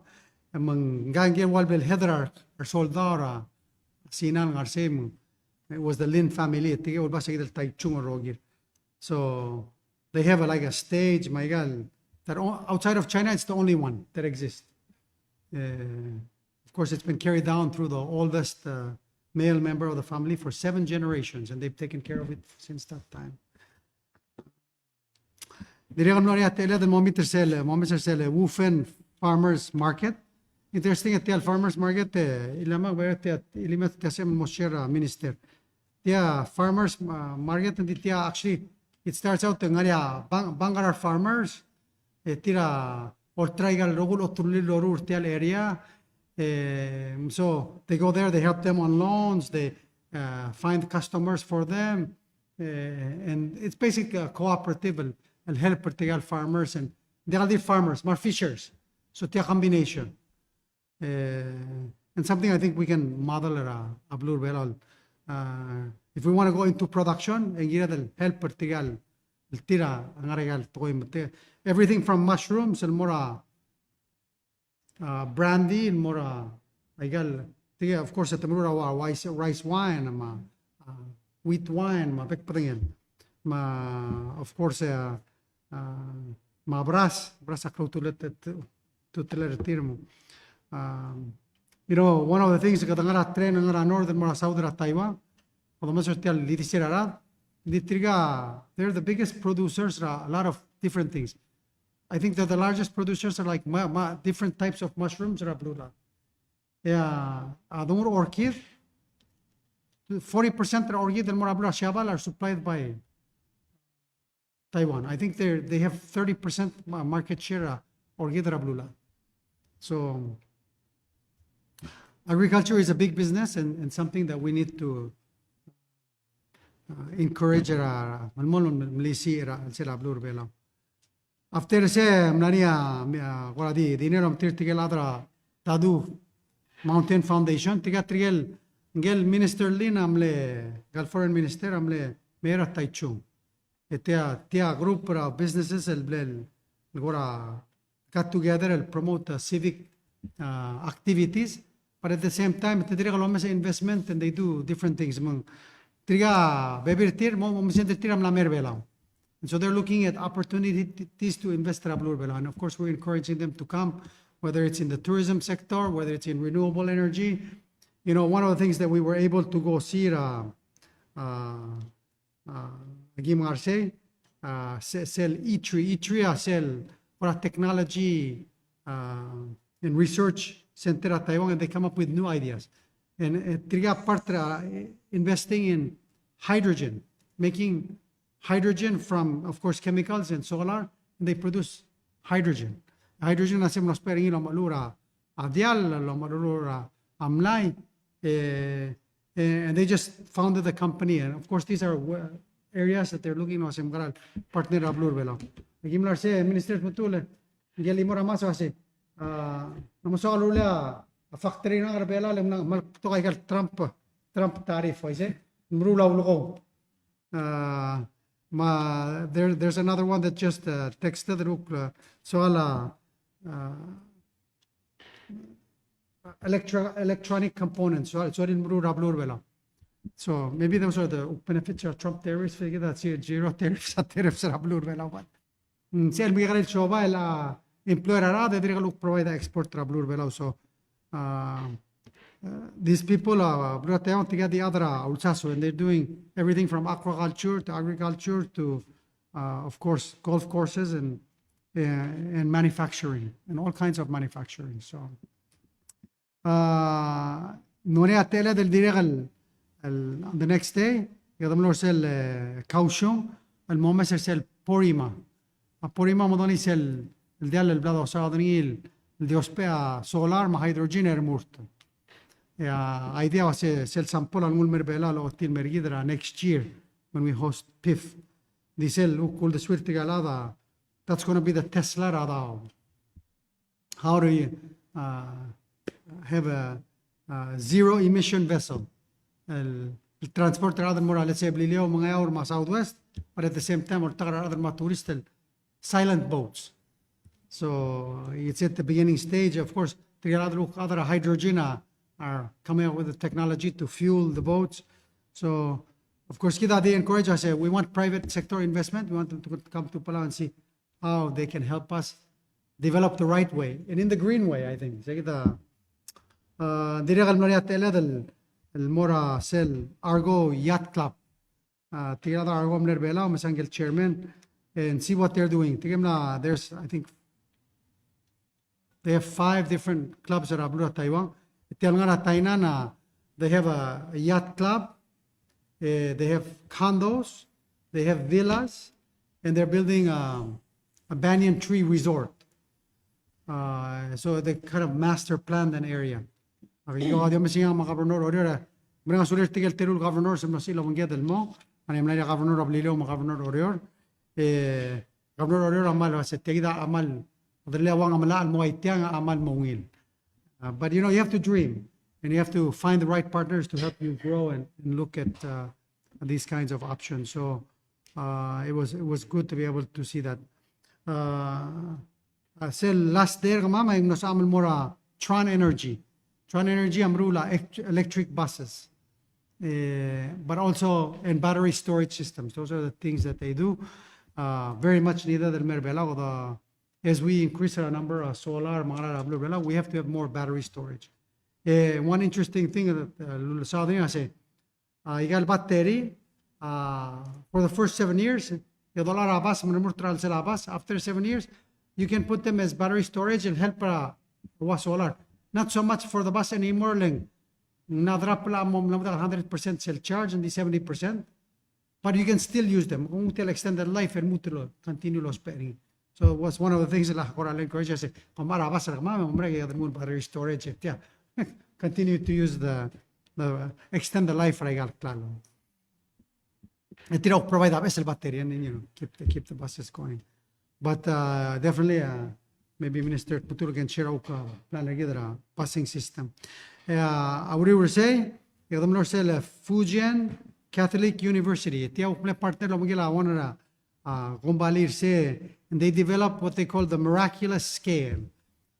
E me ng, ngii a ua el bla el head er a, er a soldau er a Sina el ngar sei me ng, it was the Lin family, e tirke el ua se kid el Taichung el rokir. So they have a, like, a stage, me aika el, that o-, outside of China, it's the only one that exists. Uh, of course, it's been carried down through the oldest, uh, male member of the family for seven generations, and they've taken care of it since that time. Dirrek el mlo er ngii a techelled el mo meet er sel, mo meet er sel Wufen Farmers Market. Interesting e tia el Farmers Market, e, ileakl me a tia, ileakl me a tia se el mo share a Minister. Tia Farmers, uh, Market, ng di tia actually, it starts out e ng ngar er ngii a bang, bang er a farmers, e tir a olterau aika el rokui el oterulir el loruul er tia el area, Eh, so they go there, they help them on loans, they, uh, find customers for them. Eh, and it's basically a cooperative, el, el help er tirke el farmers, and they are the farmers, me a fishers. So tia combination. Eh, and something I think we can model er a, a beluu er a Belau. Uh, if we want to go into production, e ng kired el help er tirke el, el tir a ngar er aika el tekoi me te, everything from mushrooms, el mo er a, uh, brandy, el mo er a, aika el, tirke, of course, te meruul er a wa-, rice, rice wine, me a, uh, wheat wine, me a bek el bedengel. Me a, of course, uh, uh, me a beras, beras a klou a ultutelel, ultutelel er tir me. Um, you know, one of the things, kede ngar er a trend, ngar er a north, el mo er a south er a Taiwan, kede omes er tia el di sel er a rad, di tirka, they're the biggest producers er a lot of different things. I think that the largest producers are like ma-, ma-, different types of mushrooms er a beluulechad. Yeah, a dongu el orchid, forty percent er a orchid el mo er a beluulechad er a Siabal are supplied by Taiwan. I think they, they have thirty percent ma-, market share er a orchid er a beluulechad. So agriculture is a big business and, and something that we need to, uh, encourage er a, me ng mo melisiich er a, sel beluu er a Belau. After se, mla er ngii a, a, kora di, di dinero me tir tirke el chad er a Tadu Mountain Foundation, tirka tirke el, ngike el minister er ngii a mle, ngike el foreign minister a mle mayor er a Taichung. E tia, tia group er a businesses el mle, el kora got together el promote, uh, civic, uh, activities, but at the same time, te dirrek el omes a investment and they do different things. Me ng tirka bebil er tir, mo, mo mesang er tir a mla mei er a Belau. And so they're looking at opportunities to invest er a beluu er a Belau. And of course, we're encouraging them to come, whether it's in the tourism sector, whether it's in renewable energy. You know, one of the things that we were able to go see er a, uh, uh, a ki mle ngar er sei, uh, se-, sel ITRI, ITRI a sel, kora technology, uh, and research center er a Taiwan, and they come up with new ideas. And, uh, tirka part er a, uh, investing in hydrogen, making hydrogen from, of course, chemicals and solar, and they produce hydrogen. Hydrogen a se el mlo ousbech er ngii el omecheluch er a, a diall, el omecheluch er a, a mlai, eh, eh, and they just founded the company. And of course, these are, uh, areas that they're looking, el se el mkera el partner er a beluu er a Belau. A ki mla er sei, Minister Tmetuchl, ngike el chimo er a Maso a se, ah, ng mo soak el rullii a factory er ngak er a Belau, le ng mla, ng mla betok aika el Trump, Trump tariff, uaisei, ng meruul a ulekong. Uh, me a, there, there's another one that just, uh, texted, el kuk, uh, soal a, uh, electro-, electronic components, soal, soal el meruul er a beluu er a Belau. So maybe those are the benefits of Trump tariffs, figure that zero tariffs, tariffs er a beluu er a Belau, but mm, sel mekekerei el siobai el, uh, employer er a rechad, e dirrek el kuk provide a export er a beluu er a Belau. So, uh, uh, these people, uh, beluu er a Taiwan, tirka di chad er a ulsasu, and they're doing everything from aquaculture to agriculture to, uh, of course, golf courses and, uh, and manufacturing, and all kinds of manufacturing. So, a, ng ngar er ngii a techelled el dirrek el, el, on the next day, e kede mlo er sel, e, Kaohsiung, el mo omes er sel Porima. A Porima a mo dengei sel, el diall el bla dosaod er ngii el, el di ousbech a solar me a hydrogen e remurt. E a idea a se, sel sample a lenguu el mei er a Belau el ochotii el mei er kid er a next year when we host PIF. Di sel kuk uldesuir tirka el chad a, that's gonna be the Tesla er a Taiwan. How do you, uh, have a, uh, zero emission vessel? El, el transport er a rechad el mo er a, let's say, Beliliou, Melekeok, me a Southwest, but at the same time, oltak er a rechad el mo tourist el silent boats. So it's at the beginning stage. Of course, tirka el chad el kuk chad er a hydrogen a, are coming up with the technology to fuel the boats. So, of course, kid a di encourage, a se, we want private sector investment. We want them to come to Palau and see how they can help us develop the right way and in the green way, I think. Sei kid a, uh, dirrek el mla er ngii a techelled el, el mo er a sel Argo Yacht Club. Uh, tirka el chad er a Argo a mle er a Belau, me se ngike el chairman, and see what they're doing. Tirka el mla, there's, I think, they have five different clubs er a beluu er a Taiwan. Tia el ngar er a Tainan, uh, they have a, a yacht club, eh, they have condos, they have villas, and they're building, um, a banyan tree resort. Uh, so they kind of master plan an area. Aki di omes er ngii me a governor er Oreor, e mereng a sulir tirke el teru el governor, se mlo sel obengked el mo, a mla er a governor er a Beliliou me a governor er Oreor. E, governor er Oreor a kmal uase tia kid a kmal, a deleuang a melai el mo ua tiang a kmal mo ungil. Uh, but you know, you have to dream and you have to find the right partners to help you grow and, and look at, uh, these kinds of options. So, uh, it was, it was good to be able to see that. Uh, uh, sel last day er kemam, e ng mlo sebecham el mo er a Tron Energy. Tron Energy a meruul a elect-, electric buses, uh, but also in battery storage systems. Those are the things that they do. Uh, very much needed el mei er a Belau, the as we increase our number of solar, me a ngar er a beluu er a Belau, we have to have more battery storage. Eh, one interesting thing that, uh, el saod er ngii a se, uh, aika el battery, uh, for the first seven years, e dolai er a bas, me ng mo er a chelsel a bas, after seven years, you can put them as battery storage and help, uh, ua solar. Not so much for the bus anymore, le ng mla drop el mo, mla mo hundred percent sel charge, ng di seventy percent. But you can still use them. Kung tia el extended life, e lmuut el continue el ousbech er ngii. So it was one of the things el kora el encourage, se, kom mechar a bas er kemam, me ng mera e kede mo er a battery storage, e tia. Continue to use the, the, extend the life er aika el klalo. E tir a provide a beches el battery, and then, you know, keep the, keep the buses going. But, uh, definitely, uh, maybe Minister Tmetuchl can share a plan er kid er a busing system. E a uriul er sei, e kede mlo er sel Fujian Catholic University. Tia a kuk mle partner el obengkel a one er a, uh, kombalii er sei, and they develop what they call the miraculous scale.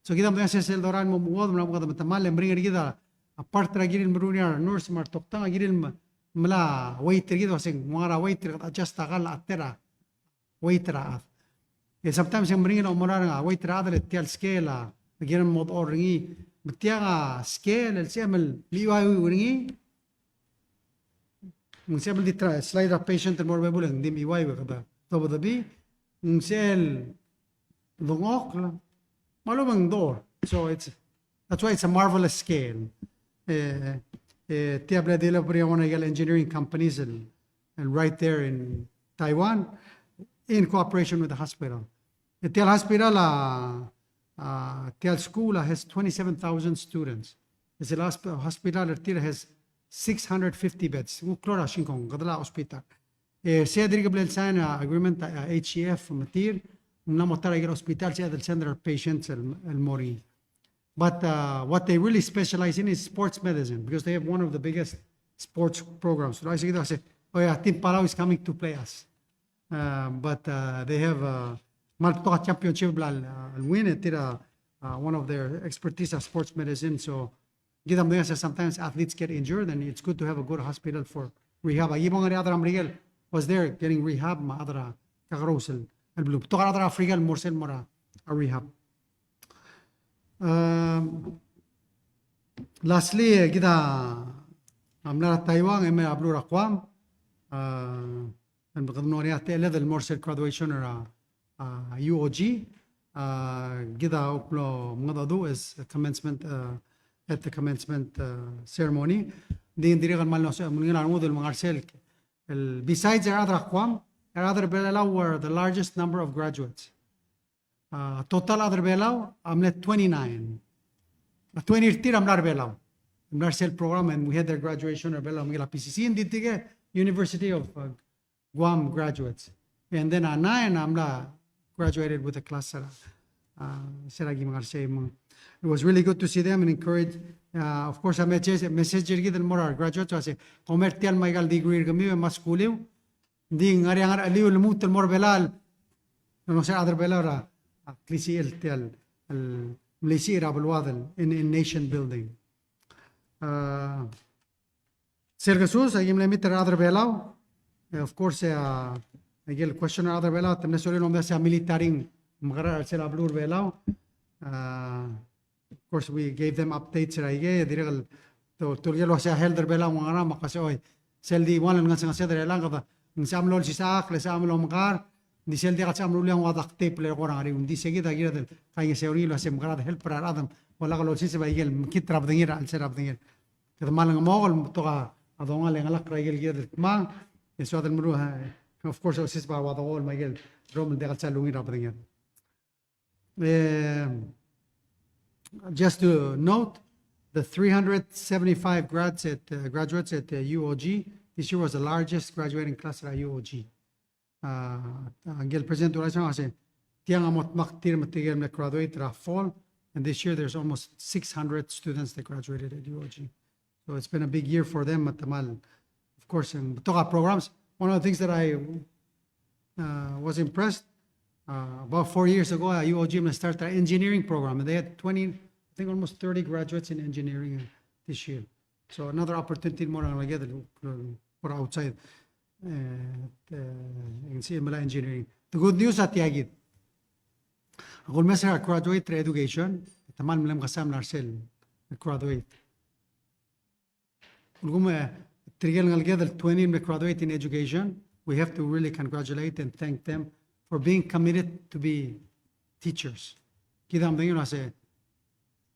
So kid a medengei sel dorael el mo menguodel, me ng kede metemall, e meringel er kid a, a part er a kirir el meruul er ngii a nurse me a redoktang, a kirir el me, mla weight er kid, uase ng ua ngar er a weight er kid, adjust a kall, a tera weight er a chad. E sometimes e ng meringel el omerar a weight er a chad el tia el scale a kirem mo dechor er ngii. Me tiang a scale el sebechem el mechiuaiu er ngii. Me ng sebechem el di tra-, slide er a patient el mo er a bebul e ng di mechiuaiu e kede dobedebii. Ng sel dengchokl me a lobengdor. So it's, that's why it's a marvelous scale. Eh, eh, tia a bla develop er a one er a engineering companies el, el right there in Taiwan in cooperation with the hospital. E tia el hospital a, a, tia el school a has twenty-seven thousand students. E sel hosp-, hospital er tir a has six hundred fifty beds. Ng klou er a singkong, kedel a hospital. E sei a dirk bla el sign a agreement a, a H C F me tir, ng mla mo ta er a ikel hospital, sei a di el send er a patients el, el mo er ngii. But, uh, what they really specialize in is sports medicine, because they have one of the biggest sports programs. So I say, oh yeah, Team Palau is coming to play us. Uh, but, uh, they have, uh, kmal betok a championship el bla el, uh, win, e tir a, uh, one of their expertise a sports medicine. So kid a medengei a se sometimes athletes get injured, and it's good to have a good hospital for rehab. Aki bo ngar er ngii a rechad er a Merikel was there getting rehab, me a chad er a kakerous el, el beluu. Betok a rechad er a Africa el mo er sel mo er a rehab. Um, lastly, eh, kid a mla er a Taiwan, e mei er a beluu er a Guam, uh, e kede mlo er ngii a techelled el mo er sel graduation er a, a, U O G, a, kid a kuk mlo mengedecheduch as commencement, a, at the commencement, a, ceremony. Ng di, ng dirrek el kmal mlo se, me ng ngar er a rengud el me ngar er sel, el, besides er a rechad er a Guam, er a rechad er a Belau were the largest number of graduates. A, total a rechad er a Belau a mle twenty-nine. A twenty er tir a mla er a Belau. Mla er sel program, and we had their graduation er a Belau, me a P C C, ng di tirke University of, uh, Guam graduates. And then a nine a mla graduated with a class er a, uh, se er a ki me ngar er sei me ng. It was really good to see them and encourage. Uh, of course, a message, message er kid el mo er a graduates a se, kom er tia el me aika el degree er kemiu e me skuliu. Ng di ngar er ngii a ngar er a cheliu el lmuut el mo er a Belau, el mo se a rechad er a Belau er a, a klisichel tia el, el melisiich er a beluad el in, in nation building. Uh, Sel kesus, aki mle meet er a rechad er a Belau. Eh, of course, eh, a, aike el question er a rechad er a Belau, te mle sorir el omdasu e a military ng mekerang er a chelsel a beluu er a Belau. Ah, of course, we gave them updates er aike, dirrek el, te, te ultuil el uase a health er a Belau ng ngar er ngii, me ak uase, oi, sel di ua el ngesengesed er chelechang, kede, ng sebecham el olsisechakl, e sebecham el omekar, ng di sel diak el sebecham el rullii a nguu a duct tape el eko er a ngeriu, ng di se kid a kired el kaingeseu er ngii el uase mekerang e help er a rechad, me a lak lolsiseb a ikel mekngit er a bedengir, a chelsel a bedengir. Kede kmal ngmokel, me betok a dongalek e ngelakl er a ikel kired el kmal, e soad el meruul, eh, of course, osiseb a ua dokool me a ikel rrom el diak el sal ungil er a bedenged. Eh, Just to note, the three hundred seventy-five grads at, uh, graduates at, uh, U O G, this year was the largest graduating class at U O G. Uh, ngike el president er a uaisei a uase, tiang a mo dmak tir me tirke el mle graduate er a fall, and this year there's almost six hundred students that graduated at U O G. So it's been a big year for them, me te kmal, of course, and talk about programs. One of the things that I, uh, was impressed, uh, about four years ago, uh, U O G mle start an engineering program, and they had twenty, I think almost thirty graduates in engineering, uh, this year. So another opportunity el mo er a rengalek el, uh, for outside, uh, uh, you can see, mla engineering. The good news a tia kid. A kulemes er a graduate er a education, te kmal mle mekesai a mla er sel graduate. Ulekum, eh, tirke el ngalek el twenty el mle graduate in education, we have to really congratulate and thank them for being committed to be teachers. Kid a medengei el uase,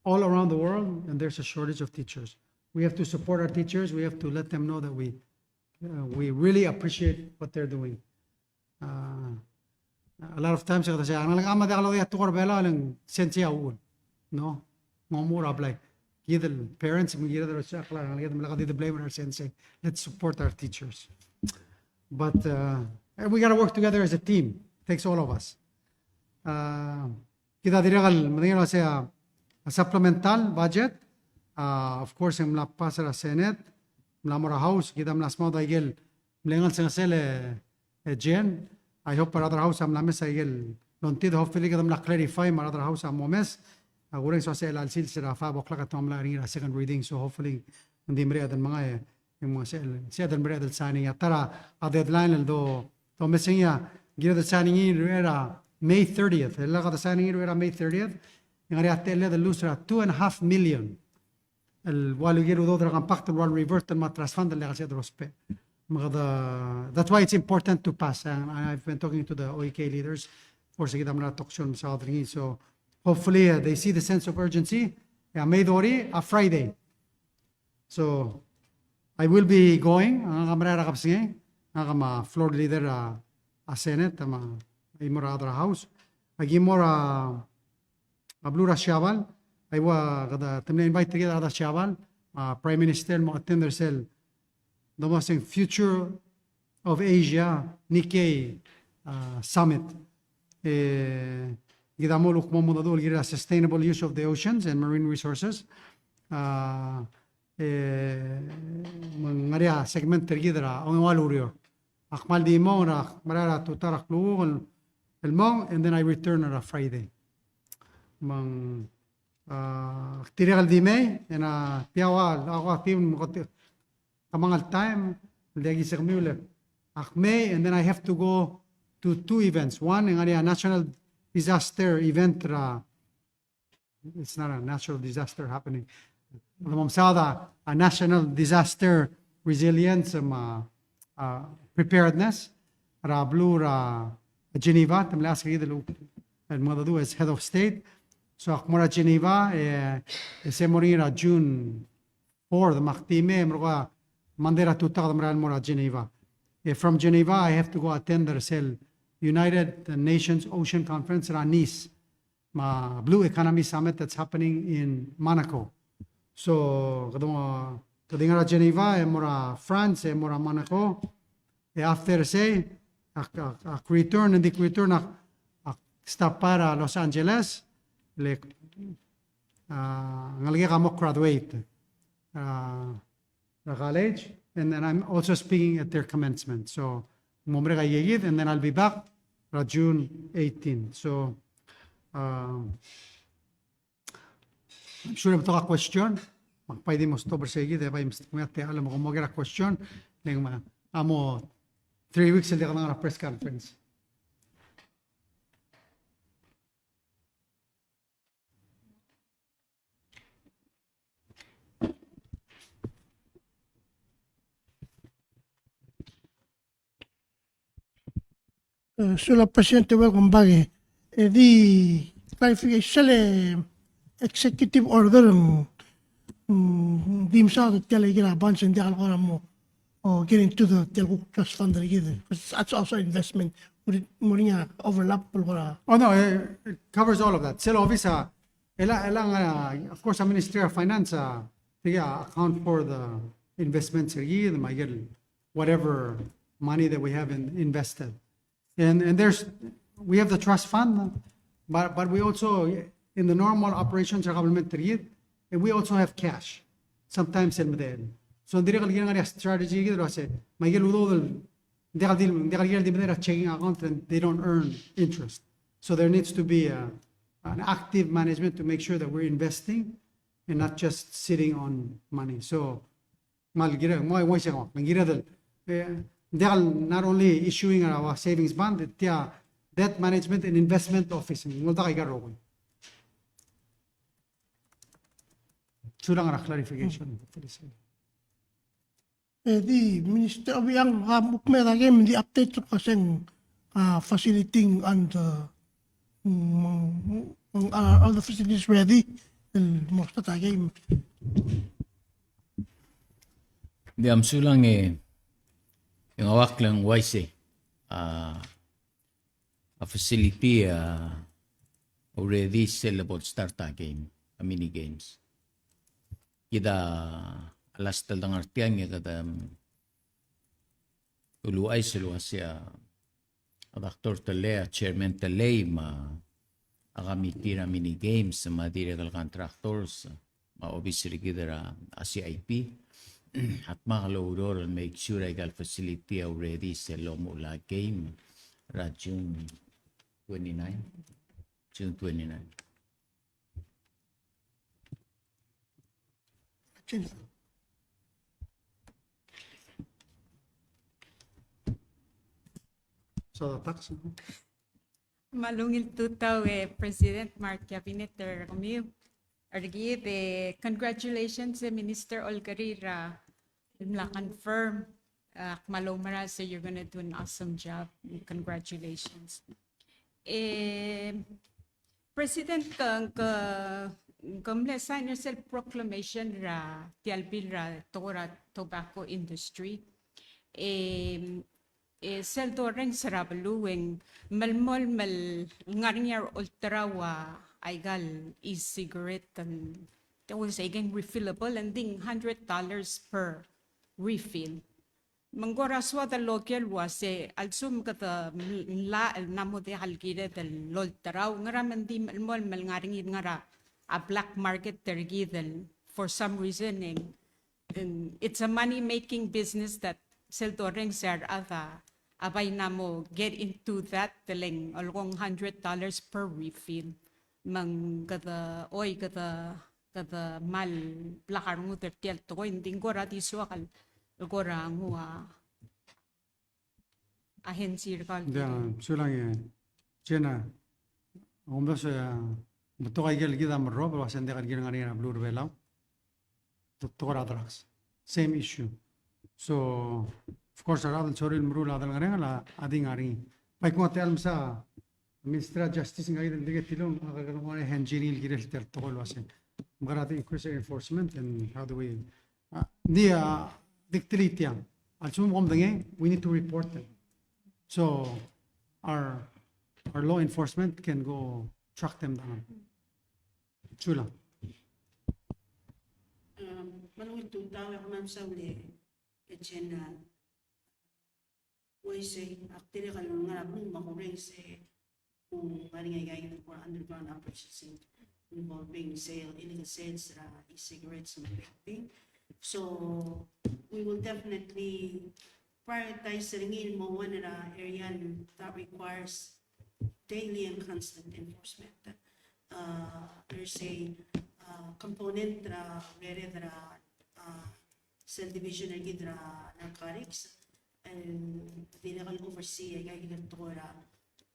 all around the world, and there's a shortage of teachers. We have to support our teachers. We have to let them know that we, uh, we really appreciate what they're doing. Uh, a lot of times, kede say, a rengalek a mla diak lodengei a tekoi er a Belau, e le ng sensei a uchul. No? Ng omuchel er a blai. Kid el parents, me kired el, kid el, kid el blame er a sensei. Let's support our teachers. But, uh, we gotta work together as a team. Takes all of us. Uh, Kid a dirrek el medengei el uase a, a supplemental budget, a, of course, e ng mla pass er a Senate, mla mo er a House, kid a mla smaod a ikel mle ngelsengesel e, e Jen. I hope a rechad er a House a mla mes a ikel longtid, hopefully kede mla clarify me a rechad er a House a mo mes. A kurrenges el uase chelecha el sils er a five o'clock a te mla er ngii er a second reading, so hopefully ng di mereched el mengai e e ng mo sebeched el, sebeched el mereched el signing. A ta er a deadline el do, do mesengii a kired el signing er a May thirtieth. El lak de signing er a May thirtieth, e ng ngar er ngii a techelled el lose er a two and a half million. El ua lukiei el udoud er a compact el ua revert el mo trust fund el diak el sebeched el ousbech. Me kede, that's why it's important to pass. And I've been talking to the O E K leaders. Of course, kid a mla er a toksel el mesaod er ngii. So hopefully, uh, they see the sense of urgency. E a May thirty, a Friday. So, I will be going, a ngak a merael er a kebesengei, a ngak a floor leader er a, a Senate, me a chimo er a other House. Aki mo er a, a beluu er a Siabal, a ua kede, te mle invite er kid er a Siabal, a Prime Minister el mo attend er sel, domes a Future of Asia Nikkei, uh, Summit. E, kid a mo luk mo mengedecheduch el kirel a sustainable use of the oceans and marine resources. Uh, e, me ng ngar er ngii a segment er kid er a ongeua el ureor. Ak kmal di mong er a, merael er a tutau er a klukuk el, el mong, and then I return er a Friday. Me ng, uh, ak dirrek el di mei, e ng a tia ua, a ua team me ko te, kemangel taem el diak ki se kemiu el ak mei, and then I have to go to two events. One, e ng ngar er ngii a national disaster event er a, it's not a natural disaster happening. Ng mo mesaod a national disaster resilience me a, a, preparedness er a beluu er a Geneva, te mle ask er kid el, el mengedecheduch as head of state. So ak mo er a Geneva, e, e se mo er ngii er a June four, me ak di mei, me ko a Monday er a tutau e kede merael el mo er a Geneva. E from Geneva, I have to go attend er sel United Nations Ocean Conference er a Nice, me a Blue Economy Summit that's happening in Monaco. So, kede mo, kede ngar er a Geneva, e mo er a France, e mo er a Monaco, e after sei, ak, ak, ak return, e ng di return, ak, ak stop er a Los Angeles, le, a, ngalek a mo graduate er a, er a college, and then I'm also speaking at their commencement. So, mo merek a ikakid, and then I'll be back er a June eighteen. So, um, I'm sure betok a question. Me ak bai di mo stop er sei kid, e bai mesterir a techall me ko mo ker a question. Le ng mo, a mo three weeks el diak dengar a press conference. E, sulang President, welcome back. E di clarification, sel executive order, mm, mm, di mesaod tia el ikel a bunch e ng diak el kora mo, o, get into the, tia el kuk trust fund er kid. Because that's also investment. Would it, mo er ngii a overlap el kora? Oh, no, it, it covers all of that. Sel obis a, Ela, ela, uh, of course, a Ministry of Finance, uh, they, uh, account for the investments er kid, me a ikel whatever money that we have in, invested. And, and there's, we have the trust fund, but, but we also, in the normal operations er a government er kid, and we also have cash. Sometimes el medel. So, ng dirrek el kirel ngar er ngii a strategy er kid el uase, me a ikel udoud el, ng diak el di, ng diak el kirel di medel er a checking account and they don't earn interest. So there needs to be a, an active management to make sure that we're investing and not just sitting on money. So, me a le kirel, me a uaisei, me a kirel, eh, ng diak el not only issuing a savings bond, tia debt management and investment office, ng oldak aika el rokui. Sulang er a clarification. E di, Minister Obichang, a kuk mei er a game, di update er a seng, a, facility ng, and, uh, mm, mm, are all the facilities ready? El mo start a game. Di a mesulang e, e ng uaisei, a, a facility, a, already sel lebo el start a game, a mini games. Kid a last el dengar tiang e kede, mm, uluuchais el uase a, a Doctor Tellei, a Chairman Tellei, me a committee er a mini games, me a dirrek el contractors, me a obis er kid er a, a C I P, a dmak el oureor el make sure aika el facility a ready sel lomuchel a game er a June twenty-nine. June twenty-nine. So the tax, no? Me a ungil tutau e President me a Cabinet er kemiu. Er kid e congratulations e Minister Olkeriil er a mla confirm. Ak kmal oumerang, so you're gonna do an awesome job. Congratulations. E President, ke, ke, ke mle sign er sel proclamation er a tia el bill er a tekoi er a tobacco industry. E e sel dorrenges er a beluu e ng melemolem el ngar er ngii a olterau a aika el e-cigarette el, te uaisei, e ng refillable, e ng di hundred dollars per refill. Me ng kora soad el oker el uase a lsekum kede mla el mla mo diak el kired el olterau, ngera me ng di melemolem el ngar er ngii el ngar er a black market er kid el for some reason e ng And it's a money making business that sel dorrenges er a rechad a bai mla mo get into that, te le ng olekong hundred dollars per refill. Me ng kede, oi, kede, kede kmal blak a rengud er tia el tekoi, ng di ng kora di soak el kora nguu a a hensi er kau. Ng di a, sulang e, Jenna, a kumdasu e, betok a ikel kid a merrob el uase ng diak el kirel ngar er ngii er a beluu er a Belau. Te tekoi er a drugs. Same issue. So, of course, a rechad el sorir el meruul a delngerengel a di ngar er ngii. Bai kuk a techall el mesa, Minister of Justice, ngka kid el dirk tilong, a kuk ngar er ngii a hensi er ngii el kirel tia el tekoi el uase. Ng kora di increase enforcement and how do we A, ng di, a, di ktelii tiang. A lsekum kom medengei, we need to report them. So, our, our law enforcement can go track them down. Sulang. Um, me a ungil tutau e kmal mesaul e Jenna. Uaisei, ak dirrek el ngar er a beluu me a kurrenges e, mm, ngar er ngii a ika el kora underground operations involving sale, illegal sales er a e-cigarettes me a vaping. So we will definitely prioritize er ngii el mo one er a area that requires daily and constant enforcement. Uh, there's a, uh, component er a, er a, uh, sel division er kid er a narcotics, el dirrek el oversee aika el tekoi er a,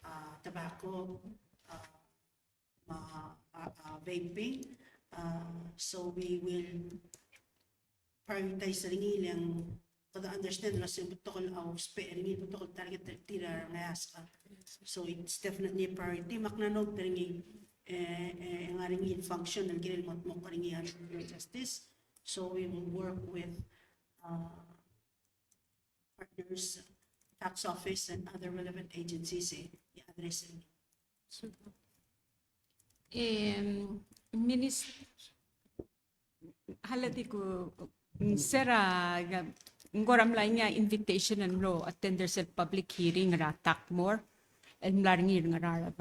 uh, tobacco, uh, me a, uh, uh, vaping. Uh, so we will prioritize er ngii e le ng kede understand el uase ng betok el ousbech er ngii, betok el target er tir a rengeasek. So it's definitely a priority. Me ak mla note er ngii, e, e, e ngar er ngii el function el kirel mo, mo er ngii a justice. So we will work with, uh, partners, tax office and other relevant agencies e, e address er ngii. Em, Minister, hale di ku, mm, se er a, ng kora mla er ngii a invitation el mlo attend er sel public hearing er a Takmor, el mla er ngii er a Ngaraard.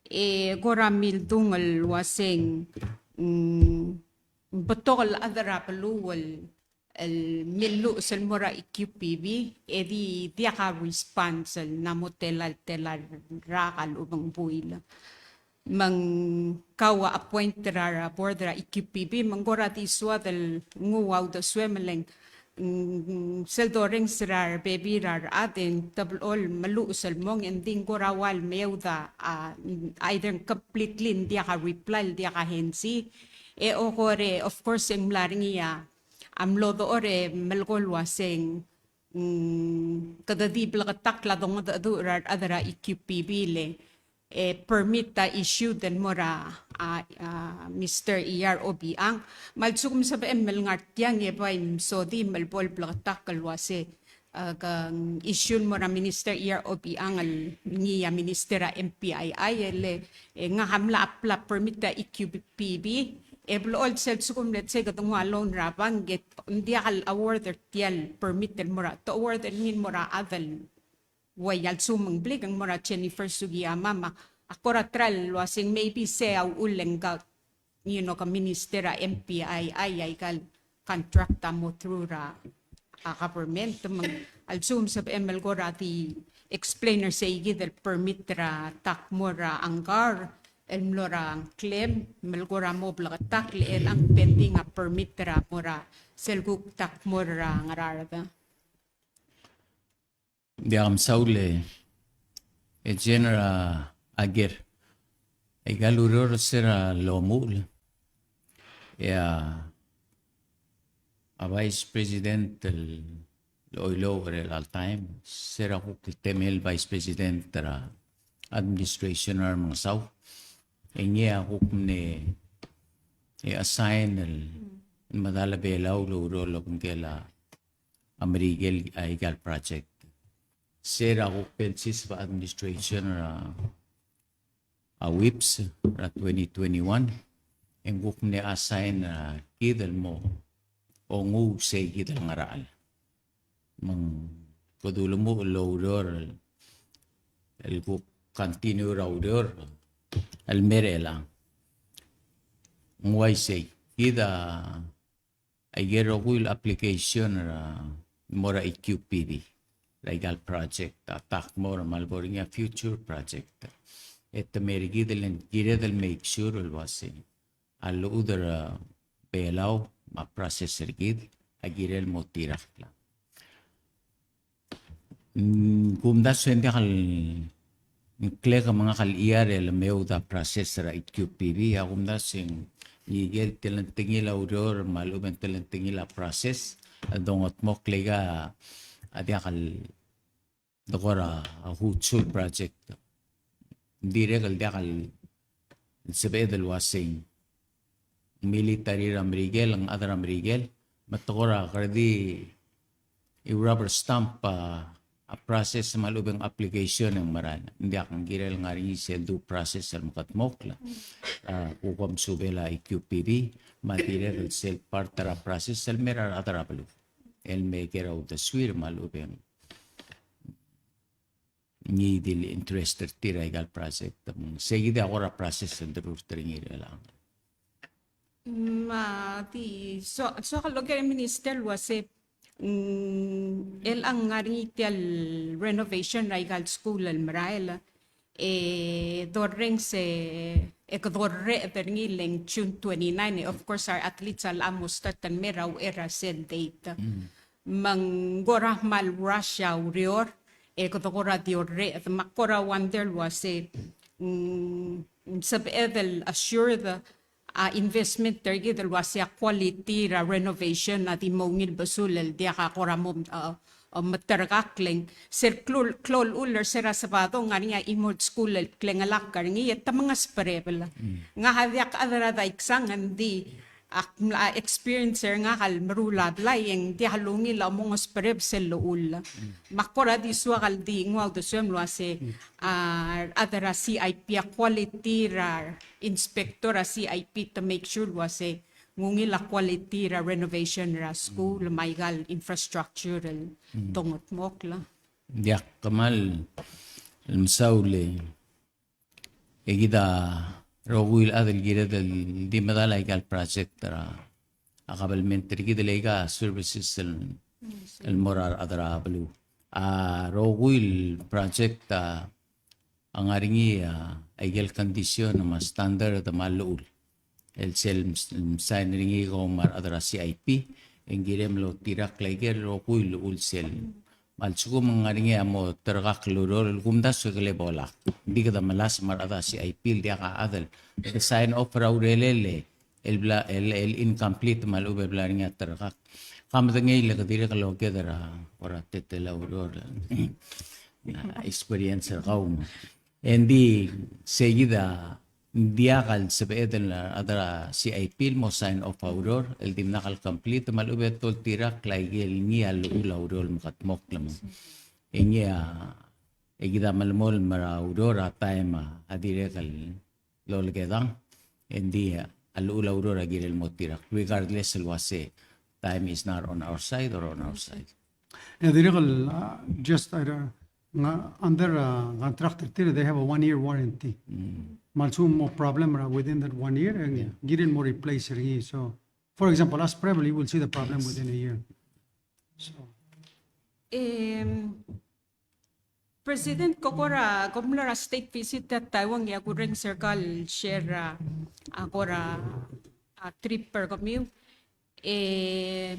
E kora mildung el uaseng, mm, betok el chad er a beluu el, el milluches el mo er a E Q P B, e di diak a response el ng mo tela el, tela el rak a lechub e ng buil. Me ng kau a appoint er a board er a E Q P B, me ng kora di soad el nguu a uldesuem el ng, mm, sel dorrenges er a rebebil er a rechad e ng teblo el meluches el mong, e ng di ng kora ua el meoud a, a, either completely ng diak a reply, diak a hensi, e okor e, of course, e ng mla er ngii a, a mlo dechor e melekoi el uaseng, mm, kede di bleketakl a dongedecheduch er a rechad er a E Q P B le, e, permit a issued el mo er a, a, a, Mister E R Obichang. Me a lsekum sebechem el ngar tiang e bai msodii me bo el bleketakl el uase, a, ke issue el mo er a Minister E R Obichang el ngii a Minister er a M P I I, e le, e, ngak a mla apply permit er a E Q P B, e blechoel sel lsekum, let's say, kede nguu a loan er a bank, e ng diak el award er tia el permit el mo er a, te award er ngii el mo er a chad el uai, a lsekum ng blik e ng mo er a Jennifer Sugiyama, me a kora try el uaseng maybe se a uchul e ng ka, you know, ke minister er a M P I I, aika el contract a mo through er a, a government, me ng a lsekum sebechem el kora di explain er seikid el permit er a Takmor er a Ngkar el mlo er a ngklem, me ng kora mo bleketakl e chelechang pending a permit er a mo er a sel kuk Takmor er a Ngaraard. Diak, mesaul e General Aguirre. Aika el ureor se er a lomuchel, e a, a Vice President el oilouch er chelecha el taem, se er a kuk temel Vice President er a administration er a Remengesau, e ngii a kuk mle, e, assign el medal a Belau el oureor el obengkel a a Merikel aika el project. Se er a kuk bensiseb a administration er a, a Whipps er a twenty twenty-one, e ng kuk mle assign er kid el mo onguu seikid el ngerachel. Me ng kede ulemuchel el oureor el kuk continue er a ureor el mer chelechang. Ng uaisei, kid a aike el rokui el application er a mo er a E Q P B er aika el project, a Takmor me a lebo er ngii a future project. E te mer kid el kired el make sure el uasei a llechud er a Belau me a process er kid a kirel mo tirakl. Mm, kumdasu e ng diak el ngklek me ngak el chiar el meoud a process er a E Q P B, a kumdasu e ng ngike el telengtengil a ureor me a lechub e ng telengtengil a process el dongetmokl aika a diak el dekor a, a hutsur project. Dirrek el diak el sebeched el uasei ng military er a Merikel, ng chad er a Merikel, me te kora kede di rubber stamp a, a process me a lechub e ng application e ng merael. Ng diak, ng kirel ngar er ngii sel due process el mekedmokl, a, kuk omesubel a E Q P B, me a dirrek el sel part er a process el mer a rechad er a beluu el mei er a uldesuir me a lechub e ng ngii di el interest er tir er aika el project. Me ng seikid a kora process el derurt er ngii er chelechang. Me a di, so, soak el oker er a Minister el uase, mm, chelechang ng ngar er ngii tia el renovation er aika el school el merael, e dorrenges e kede orreched er ngii el June twenty-nine, e of course our athletes a locha mo start el mer a uchei er a sel date. Mm. Me ng kora kmal rush a ureor, e kede kora di orreched, me ak kora wonder el uase, mm, ng sebeched el assured a investment er kid el uase a quality er a renovation a di mo ungil besul el diak a kora mo, a, a, meterkakl e ng sel klou, klou el chull er se er a Sabado ng ngar er ngii a chimo el skuul el klengelakl er ngii e te mengesberebel. Mm. Ngak a diak chad er a Daiksang, ng di ak mla experience er ngak el meruul a blai e ng diak lungil a mo ngosberebes el llechul. Me ak kora di soak el di nguu a uldesuem el uase, a, a rechad er a C I P, a quality er a inspector er a C I P to make sure el uase ng ungil a quality er a renovation er a school me aika el infrastructure el dongetmokl. Diak, kmal mesaul e kid a rokui el chad el kired el di medal aika el project er a, a kabelment er kid el aika services el, el mo er a rechad er a beluu. A rokui el project a a ngar er ngii a, aike el condition me a standard me a llechul. El sel m-, m-, sign er ngii kau me a rechad er a C I P, e ng kirem el oltirakl aike el rokui el llechul sel. Me a lsekum ng ngar er ngii a mo terrekakl el ureor el kumdasu e ke le bo lak. Ng di kede melasem me a rechad er a C I P el diak a chad el, kede sign off er a urerel e el bla, el, el incomplete me a lechub e bla er ngii a terrekakl. Ka medengei el ke dirrek el oked er a, er a teletelel a ureor. A, experience er kau. E ng di sei kid a diak el sebeched el a rechad er a C I P el mo sign off a ureor, el dimlak el complete, me a lechub e te oltirakl aike el ngii a llechul a ureor el mekedmokl me. E ngii a, e kid a melemolem er a ureor a taem a, a dirrek el lolekedang, e ng di a llechul a ureor a kirel mo tirakl, regardless el uase time is not on our side or on our side. E dirrek el, uh, just, uh, nga, under, uh, contract er tir, they have a one year warranty. Mm. Me a lsekum mo problem er a within that one year, e ng kirel mo replace er ngii. So, for example, Aspreble, you will see the problem within a year. So. Em, President, ko kora, ko mla er a state visit er a Taiwan, e a kurrenges er kau el share a, a kora, a trip er kemiu. E,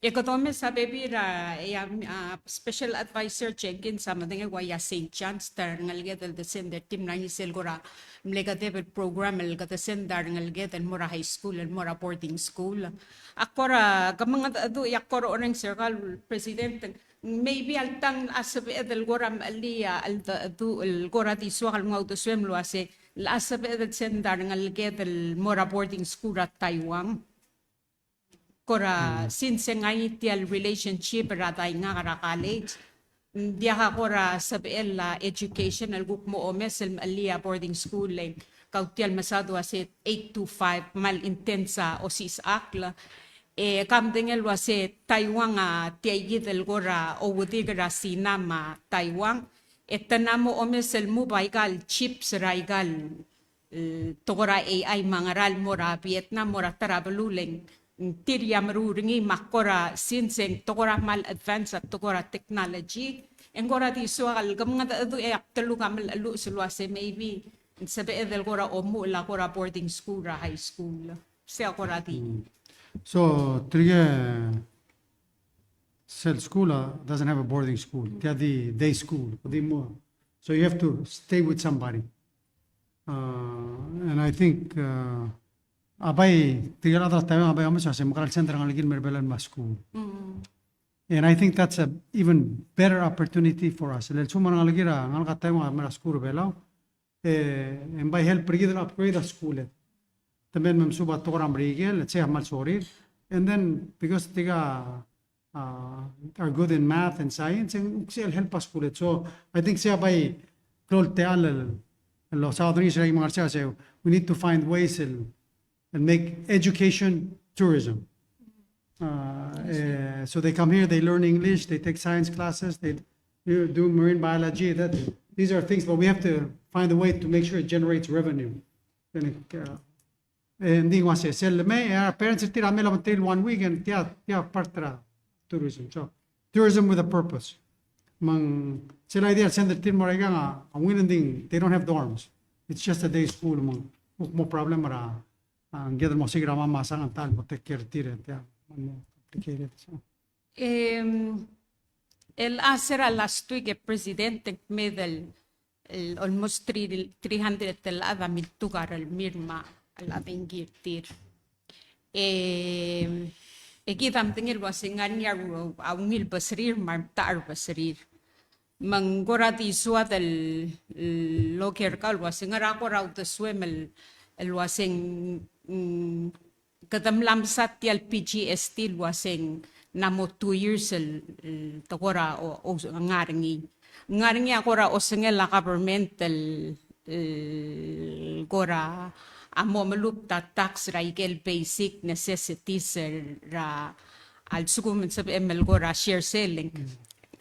e kede omes a bebil er a, e a, a special advisor Jenkins a medengei el ua ia Saint John's ta er a rengeleked el descend er tir me ng ngar er ngii sel kora mle kedeb el program el kede send a rengeleked el mo er a high school, el mo er a boarding school. Ak kora, ke mengedecheduch e ak kora orrenges er kau el President, maybe a ltang a sebeched el kora mechelii a cheldecheduch el kora di soak el nguu a uldesuem el uase, a sebeched el send a rengeleked el mo er a boarding school er a Taiwan. Kora, since ng ngar er ngii tia el relationship er a daingak er a college, ng diak a kora sebechel a education el kuk mo omes el mechelii a boarding school, e kau tia el mesaod el uase eight to five, kmal intense a osisechakl. E ke medengei el uase Taiwan a tia kid el kora ouedikel er a Sina me a Taiwan, e te mla mo omes el move aika el chips er aika el, e, tekoi er a A I me a ngera el mo er a Vietnam, mo er a ta er a beluu, le ng tir a meruul er ngii me a kora, since e ng tekoi er a kmal advance a tekoi er a technology, e ng kora di soak el ke mengedecheduch e ak teluk a melecheluches el uase maybe ng sebeched el kora omuchel a kora boarding school er a high school. Sei a kora di. Mm. So, tirke sel school, uh, doesn't have a boarding school. Tia di day school. Di mo. So you have to stay with somebody. Uh, and I think, uh, a bai, tirke el chad er a Taiwan, a bai omes el uase mekerang el send a rengelekir el mer a Belau el mo er a school. Mm. And I think that's a even better opportunity for us. Le lsekum a rengelekir a ngalek er a Taiwan a mer a school er a Belau, e, e ng bai help er kid el upgrade a school. Te mei me mesuub a tekoi er a Merikel, let's say, a kmal sorir. And then, because tirka, uh, are good in math and science, e ng kuk sel help a school. So, I think sei a bai klou el techall el, el losaod er ngii er a Imangarsai, say, we need to find ways el and make education tourism. Uh, eh, so they come here, they learn English, they take science classes, they do, do marine biology. That, these are things, but we have to find a way to make sure it generates revenue. And, uh, e ng di ng uase sel lemei, e a parents er tir a mei el obengterir el one week, and tia, tia part er a tourism. So, tourism with a purpose. Me ng sel idea el send er tir el mo er aikang a, a ungil, e ng di ng, they don't have dorms. It's just a day school, me ng kuk mo problem er a, a, ngked el mo siik er a mama me a sang, ng ta el mo take care er tir, e tia, mo complicated, so. Em, el a se er a last week e President, e ng kmeed el, el almost three, three hundred el chad a miltuk a relemir me a chad a dengki er tir. Em, e kid a medengei el uase ng ngar er ngii a ru-, a ungil beserir me a remetacher er beserir. Me ng kora di soad el, el oker er kau el uase ngera kora uldesuem el, el uase ng, ng kede mla mesa tia el P G S T el uaseng ng mo two years el, el te kora o, o, ngar er ngii. Ngar er ngii a kora osengel a government el, el kora a mo melubet a tax er a ikel basic necessities er a, a lsekum ng sebechem el kora share selling.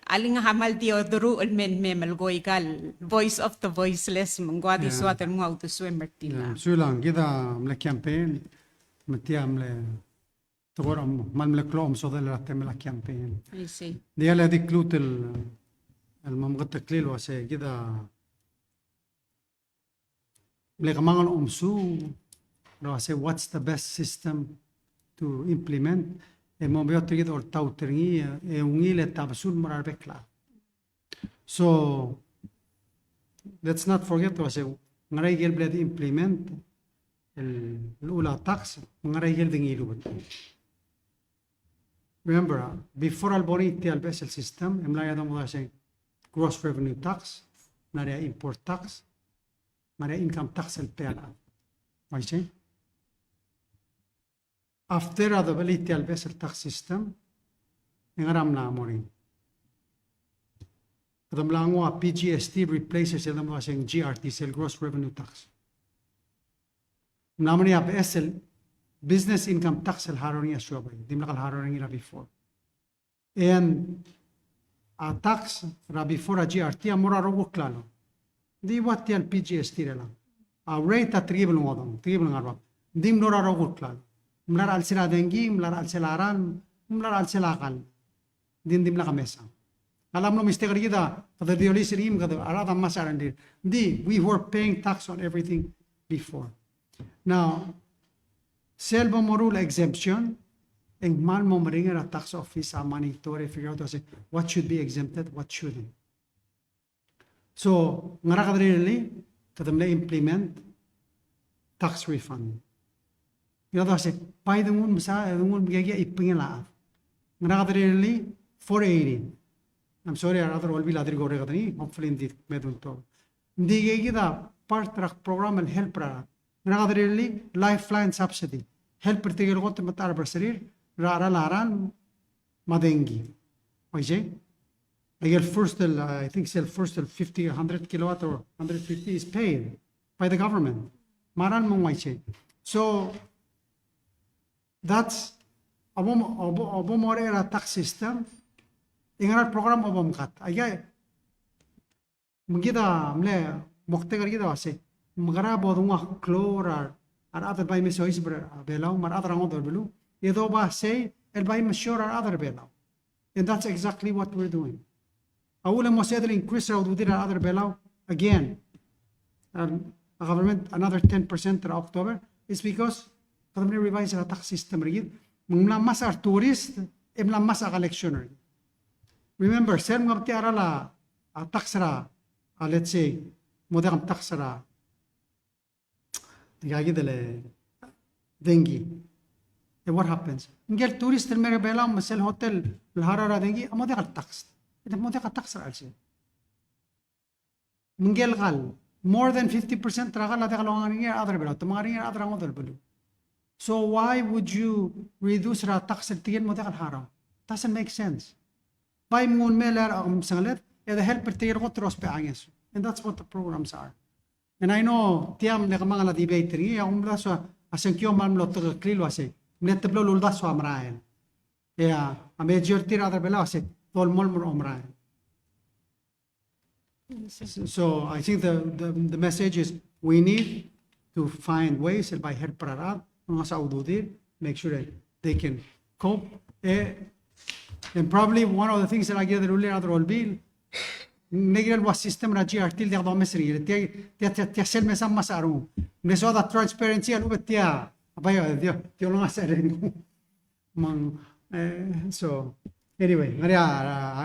Alii, ng kmal di oderuchel el mei me melekoi a ikal voice of the voiceless, me ng kora di soad el nguu a uldesuem er tia. Yeah, sulang, kid a mle campaign, me tia mle, te kora, kmal mle klou a omesodel er a temel a campaign. I see. Ng diak el di kluut el, el mo meketeklii el uase kid a mle kemanget el omesuub er a uase what's the best system to implement, e mo beot er kid a oltaut er ngii, e ungil e tabesul el mo er a rebek el chad. So, let's not forget el uase ngera ikel bla di implement el, el llechul a tax, me ngera ikel di ngiluu. Remember, uh, before a lebo er ngii tia el beches el system, e mla er ngii a dongedong el uase gross revenue tax, mla er ngii a import tax, mla er ngii a income tax el pay a rechad. Uaisei? After a debelii tia el beches el tax system, e ngera a mla mo er ngii? Kede mla nguu a P G S T replace er sel dongedong el uase ng G R T, sel gross revenue tax. Ng mla mo er ngii a beches el business income tax el harau er ngii a suobel, dimlak el harau er ngii er a before. And a tax er a before a G R T a mo er a rokui el klalo. Ng di ua tia el P G S T er chelechang, a rate a telkib el ngodech, telkib el ngar er a bab. Ng di mlo er a rokui el klalo. Ng mla er a chelsel a dengki, ng mla er a chelsel a ralm, ng mla er a chelsel a kall. Ng di, ng dimlak a mesa. A lak mlo mistake er kid a kede di olis er ngii me kede a rechad a mesa a rengrir. Ng di, we were paying tax on everything before. Now, sel bo moruul a exemption, e ng kmal mo meringel er a tax office a monitor e figure out el uase what should be exempted, what shouldn't. So, ngera kede rirellii? Kede mle implement tax refund. Ngera kede uase, bai de nguu el mesa, de nguu el mekekii a chibengel a chad. Ngera kede rirellii? Four eighty. I'm sorry, a rechad er a Olbiil a dirk orreked er ngii, hopefully ng di kmeed el ultuil. Ng di kid a part er a program el help er a rechad. Ngera kede rirellii? Lifeline subsidy. Help er tirke el kot el metacherbeches er tir er a cheral a ralm me a dengki. Uaisei? Like el first, el, uh, I think sel first el fifty, hundred kilowatt or hundred fifty is paid by the government. Me a ralm me ng uaisei. So, that's, a bo, a bo, a bo mo er a tax system, e ngera el program a bo mkat. Aika, me kid a mle moktek er kid a uase, mekera bo denguu a klou er a rechad el bai mesoiseb er a Belau me a rechad er a ngodech el beluu, e doba sei el bai mesiou er a rechad er a Belau. And that's exactly what we're doing. A uchul e mo sebeched el increase er a ududir a rechad er a Belau again, a, a government another ten percent er a October, is because kede mle revise er a tax system er kid, me ng mla mesa a retourist, e mla mesa a collection er kid. Remember, sel mngai a cheral a, a tax er a, a, let's say, mo diak a tax er a, ika kid el dengki. E what happens? Ngike el tourist el mei er a Belau me sel hotel el harau er a dengki a mo diak el tax. E mo diak a tax er a chelsel. Me ngike el kall, more than fifty percent er a kall a diak longang er ngii a rechad er a Belau, te ngar er ngii a rechad er a ngodech el beluu. So why would you reduce er a tax er tirke el mo diak el harau? Doesn't make sense. Bai mnguu el mei el er a omsengel, e de help er tirke el kot el ousbech a ngeso. And that's what the programs are. And I know, tia mle kemanget a debate er ngii, e a kumdasu a sengkio a kmal mlo tekeklii el uasei, mle teblo el uldasu a merael. E a, a majority er a rechad er a Belau a uasei, dolemolem er a omerael. So I think the, the, the message is we need to find ways el bai help er a rechad, ngasech a ududir, make sure that they can cope. E, and probably one of the things er a kired el rullii a rechad er a Olbiil, ng kirel ua system er a G R T el diak domes er ngii, tia, tia, tia, tia sel mesa me a rengum. Ng soad a transparency a lechub e tia, a bai, tia, tia olengasech er ngii. Me ng, eh, so, anyway, ngar er ngii a,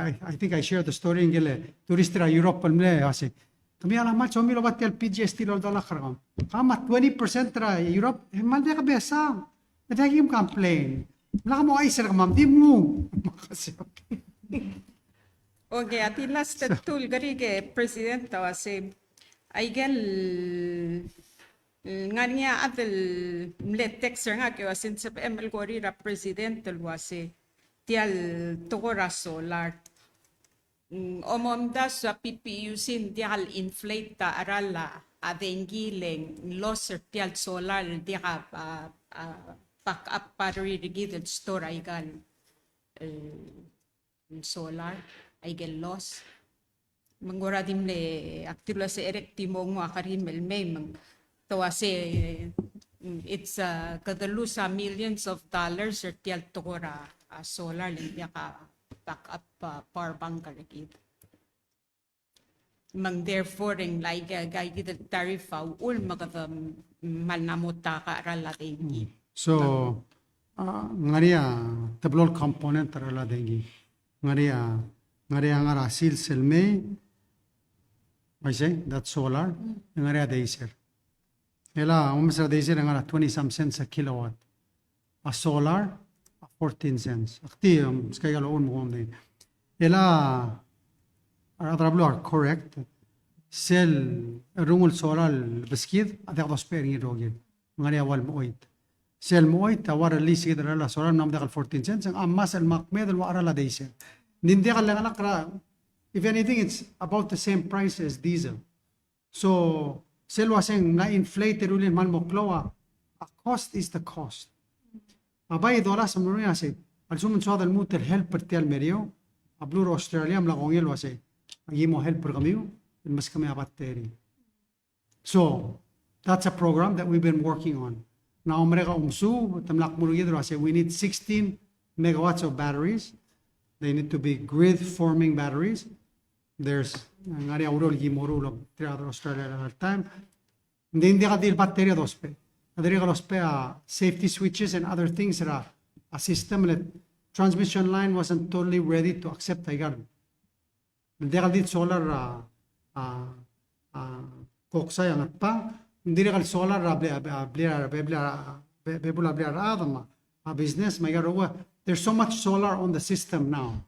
I, I think I shared the story, ngike el tourist er a Europe el mle, a sei, kemiu a mla somiu el oba tia el P G S T el oldolak er kemam. Kemam a twenty percent er a Europe, e kmal diak kebesang. E diak kim complain. Mla kmo a chais er kemam, di mnguu. Okay, a di last el two el kerik e President a uasei, aikel Ngar er ngii a chad el mle text er ngak e uase ng sebechem el kora er a president el uase tia el tekoi er a solar. Mm, omomdasu a P P U C ng diak el inflate a cheral a dengki le ng loss er tia el solar el diak a, a, a backup battery er kid el store aika el, el solar, aike el loss. Me ng kora di mle, ak di el uase cherek di mo nguu a kerim el mei me ng te uase, mm, it's, uh, kede lose a millions of dollars er tia el tekoi er a, a solar le ng diak a backup, uh, power bank er kid. Me ng therefore e ng aika, aika kid el tariff a uchul me kede kmal mla mo ta a cheral a dengki. So, a, ngar er ngii a teblo el component er a cheral a dengki. Ngar er ngii a, ngar er ngii a ngar er a sils el mei, I say, that's solar, ngar er ngii a diesel. E a omes er a diesel e ngar er a twenty some cents a kilowatt. A solar, a fourteen cents. Ak di, um, sky galo un mo di. E a, a rechad er a beluu are correct. Sel rengul solar el beskid, a diak dousbech er ngii el rokir. Ngar er ngii a ua el mechoit. Sel mechoit, a ua el release er kid er a solar, ng mla mo diak el fourteen cents, a ngmasech el mekmed el ua cheral a diesel. Ng di ng diak el lengelakl er a, if anything, it's about the same price as diesel. So, sel uase ng mla inflate e rullii el kmal mo klou a, a cost is the cost. A bai dolasem el uase, a lsekum ng soad el lmuut el help er tia el meriou, a beluu er a Australia a mla kongei el uase, aki mo help er kemiu el meskemiu a battery. So, that's a program that we've been working on. Ng merek a omesuub, te mla kmu er kid el uase, we need sixteen megawatts of batteries. They need to be grid forming batteries. There's, ngar er ngii a ureor el ki mo ruul er tir a rechad er a Australia at that time. Ng di ng diak di el battery a dousbech. A dirrek el ousbech a safety switches and other things er a, a system, le transmission line wasn't totally ready to accept aika el. Ng diak el di el solar er a, a, a, koksai a Ngatpang, ng dirrek el solar er a ble-, a ble-, a ble-, a ble-, a ble-, a ble-, a ble-, a ble-, a ble-, a ble-, a ble-, a ble-, a ble-, a business, me aika el rokui. There's so much solar on the system now.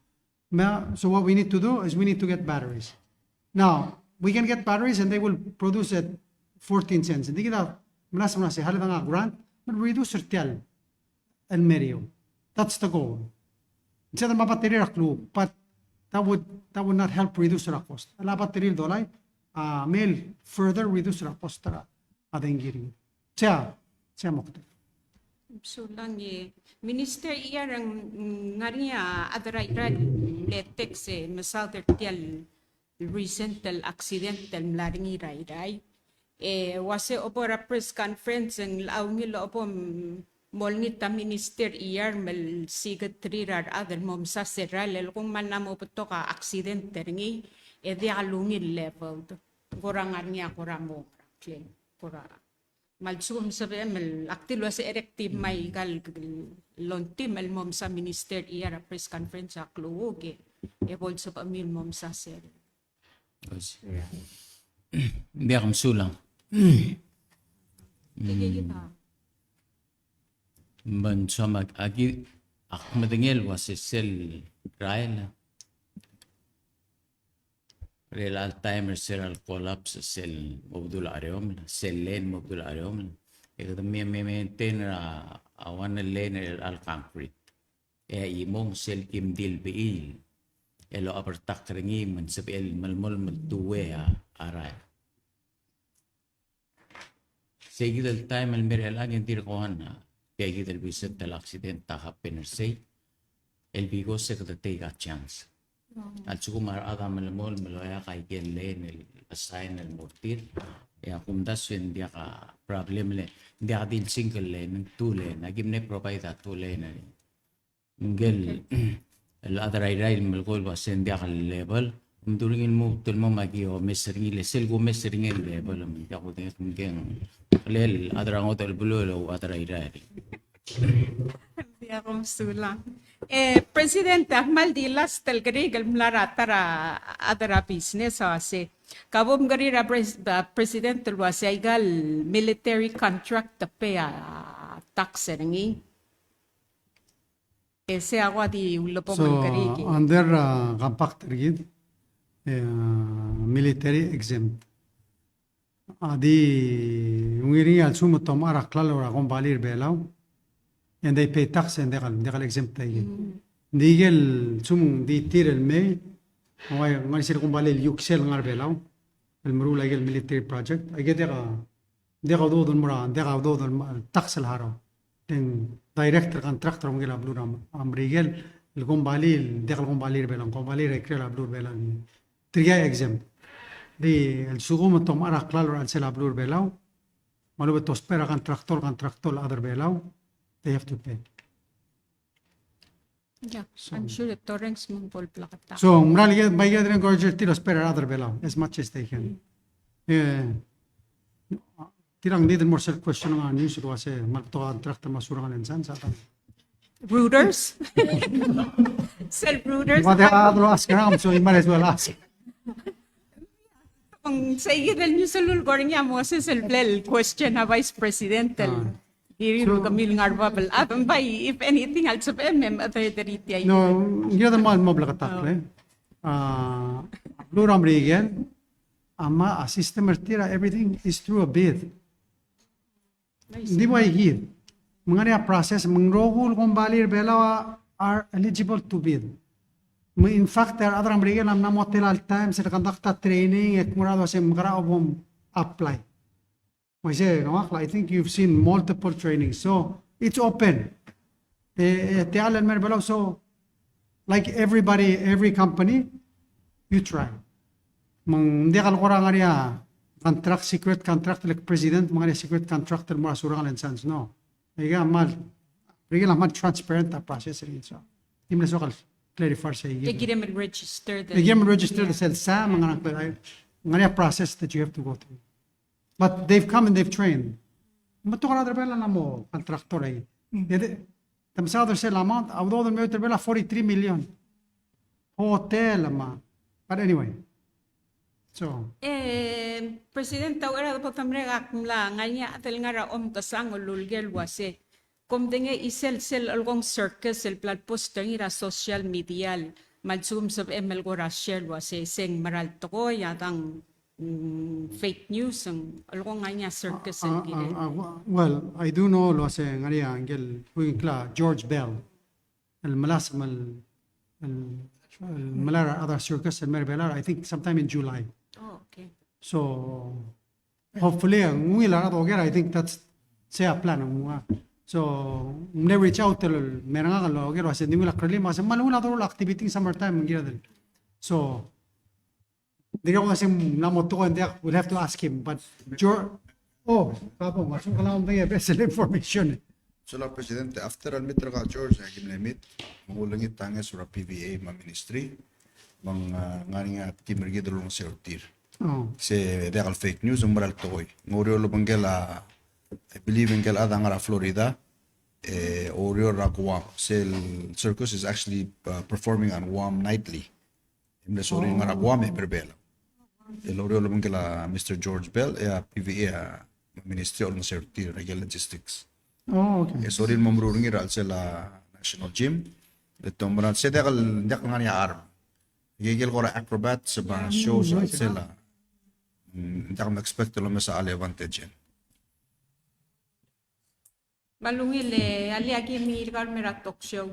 Me-, so what we need to do is we need to get batteries. Now, we can get batteries and they will produce at fourteen cents. Ng di kid a melasem el uase, a lak a grant, me reduce er tia el meriou. That's the goal. Instead of me a battery er a kluk, but that would, that would not help reduce er a cost. A battery el dolai, a, me el further reduce er a cost er a dengki er ngii. Sei a, sei a moktek. Sulang e, Minister, ia er a ngar er ngii a chad er a Irrai el mle text e mesaod er tia el recent el accident el mla er ngii er a Irrai. E uase obo er a press conference e ng locha ungil obo m-, mo olengit a Minister Iyar me le secretary er a rechad el mo mesa sel rael el kmo ng mla mo betok a accident er ngii, e diak lungil leveled. Kora ngar er ngii a kora mo claim, kora. Me a lsekum ng sebechem el ak di el uase cherek di me aika el long team el mo mesa Minister Iyar er a press conference a klukuk e, e bo lsebechemiu el mo mesa sel. Diak, mesulang. Me ng soam a ki, ak medengei el uase sel rael er chelecha el taem er sel collapse, sel mo bedul a chereomel, sel lane mo bedul a chereomel. E kede me, me maintain er a, a one lane er chelecha el concrete. E a chimong sel kim di el bechiil el obertak er ngii me ng sebechel el melemolem el two way a, a rael. Sei kid el taem el mei er chelechang e ng dirk one a, tia kid el recent el accident a happen er sei, el because e kede take a chance. A lsekum a rechad a melemolem el oeak aike el lane el assign el mo er tir, e a kumdasu e ng diak a problem le, ng diak di el single lane, two lane, aki mle provide a two lane. Ngike el chad er a Irrai el melekoi el uase ng diak el level, me ng during el mo, te mo me aki omes er ngii le sel kumes er ngii el level, me ng diak kudengei, me ng kelel chad er a ngodech el beluu el chad er a Irrai. Diak, mesulang. E, President, a kmal di last el kerik el mla er a ta er a chad er a business a uase, ka bo mkerir a pres-, a President el uase aika el military contract te pay a tax er ngii. E sei a kuk di ulebongel el kerik. So, under, uh, compact er kid, uh, military exempt. A di ungil er ngii a lsekum te omechar a klalo er a kombalii er a Belau, e ng di pay tax e ng diak el, diak el exempt a ikei. Ng di ikel lsekum ng di tir el mei, ng ua, ng ngar er sel kombalii el Yuksel el ngar er a Belau, el meruul a ikel military project, a ikei diak a, diak a udoud el mo er a, diak a udoud el mo er a tax el harau. Ng direct el contract er a ungil a beluu er a Merikel, el kombalii, el diak el kombalii er a Belau, kombalii er a ikrel a beluu er a Belau. Tirke a exempt. Di a lsekum te omechar a klalo er a chelsel a beluu er a Belau, me a lebo te ousbech er a contractor, contractor el chad er a Belau, they have to pay. Yeah, so, I'm sure the torrents me ng bo el blak a tax. So, ng mera el ikei, bai ikei a dirrek el encourage er tir el ousbech er a rechad er a Belau as much as they can. Eh, tirang di the more sel question ng news el uase, me a lebo te contract me a Surangel and Sons, a ta. Reuters? Sel Reuters. What the hell, ask around, so you might as well ask. Ng sei kid el news el ulekoi er ngii a mo se sel blal question a Vice President el. Ah. Iri so, me kemiu el ngar er a bab el chad, bai, if anything, a lsebechem e mechedechedii tia. No, ng kired el mo, mo bleketakl, eh. A, beluu er a Merikel, a ma, a system er tir a everything is through a bid. Ng di ua ikid. Me ng ngar er ngii a process, me ng rokui el kombalii er a Belau a are eligible to bid. Me in fact, a rechad er a Merikel a mla mo tela el times el conduct a training, e kmo er a rechad el uase mekerang e bo apply. Uaisei, no, I think you've seen multiple trainings. So, it's open. E, e, tia el mei er a Belau, so, like everybody, every company, you try. Me ng diak el kora ngar er ngii a contract, secret contract, like president, me ng ngar er ngii a secret contract el mo er a Surangel and Sons, no. Aika a mal, Merikel a mal transparent a process er ngii, so. Di mle soak el clarify er sei. Te kirem el register the. Te kirem el register the, yeah, sel SAM, me ng ngar er ngii a, ng ngar er ngii a process that you have to go through. But they've come and they've trained. Me te kora er a Belau a mo contractor a ikei. Mm. E de, te mesaod er sel amount, a udoud el mei er a Belau a forty-three million. Hotel me a. But anyway. So. Eh, President, a uchei er a bo demerek, ak mla ngar er ngii a chad el ngar er a Omkesang el uleker el uase, kom medengei sel, sel olekong circus el bla lepost er ngii er a social media el, me a lsekum sebechem el kora share el uase se ng mera el tekoi a dang, mm, fake news, ng olekong a ngii a circus el, a, a, kirel. A, a, well, I do know el uase ng ngar er ngii a ngike el, ungil a George Bell el melasem el, el, el melai er a rechad er a circus el mei er a Belau, I think sometime in July. Oh, okay. So, hopefully, ng ungil a rechad el oker, I think that's, sei a plan, ng ua. So, ng mle reach out el mei er ngak el oker, el uase ng di ungil a kerelii, me se ng kmal ungil a doruul a activity ng summertime, ng kired el. So, Dirrek el uase ng mla mo tekoi, ng diak, we'll have to ask him. But George, oh, kabong, a lsekum kede medengei a best information. Sulang President, after el meet er ngak el George, aki mle meet, me ng ulengit a ngeso er a P V A me a ministry, me ng, ah, ngar er ngii a team er kid el olengeseu er tir. Oh. Se diak el fake news, ng mera el tekoi. Ng oureor el obengkel a, I believe ngike el chad a ngar er a Florida, e oureor er a Guam. Sel circus is actually, uh, performing on Guam nightly. E mle sorir el ngar er a Guam e mei er a Belau. El oureor el obengkel a Mister George Bell, e a P V A, a ministry a olengeseu er tir er a ikel logistics. Oh, okay. E sorir el mo meruul er ngii er a chelsel a National Gym. Le te oumera el se diak el, diak el ngar er ngii a arm. Ikel kora acrobats me a shows er a chelsel a. Mm, diak me expect el omes a chelecha el event e jen. Me a ungil e, alii, aki mei er kau el mei er a talk show.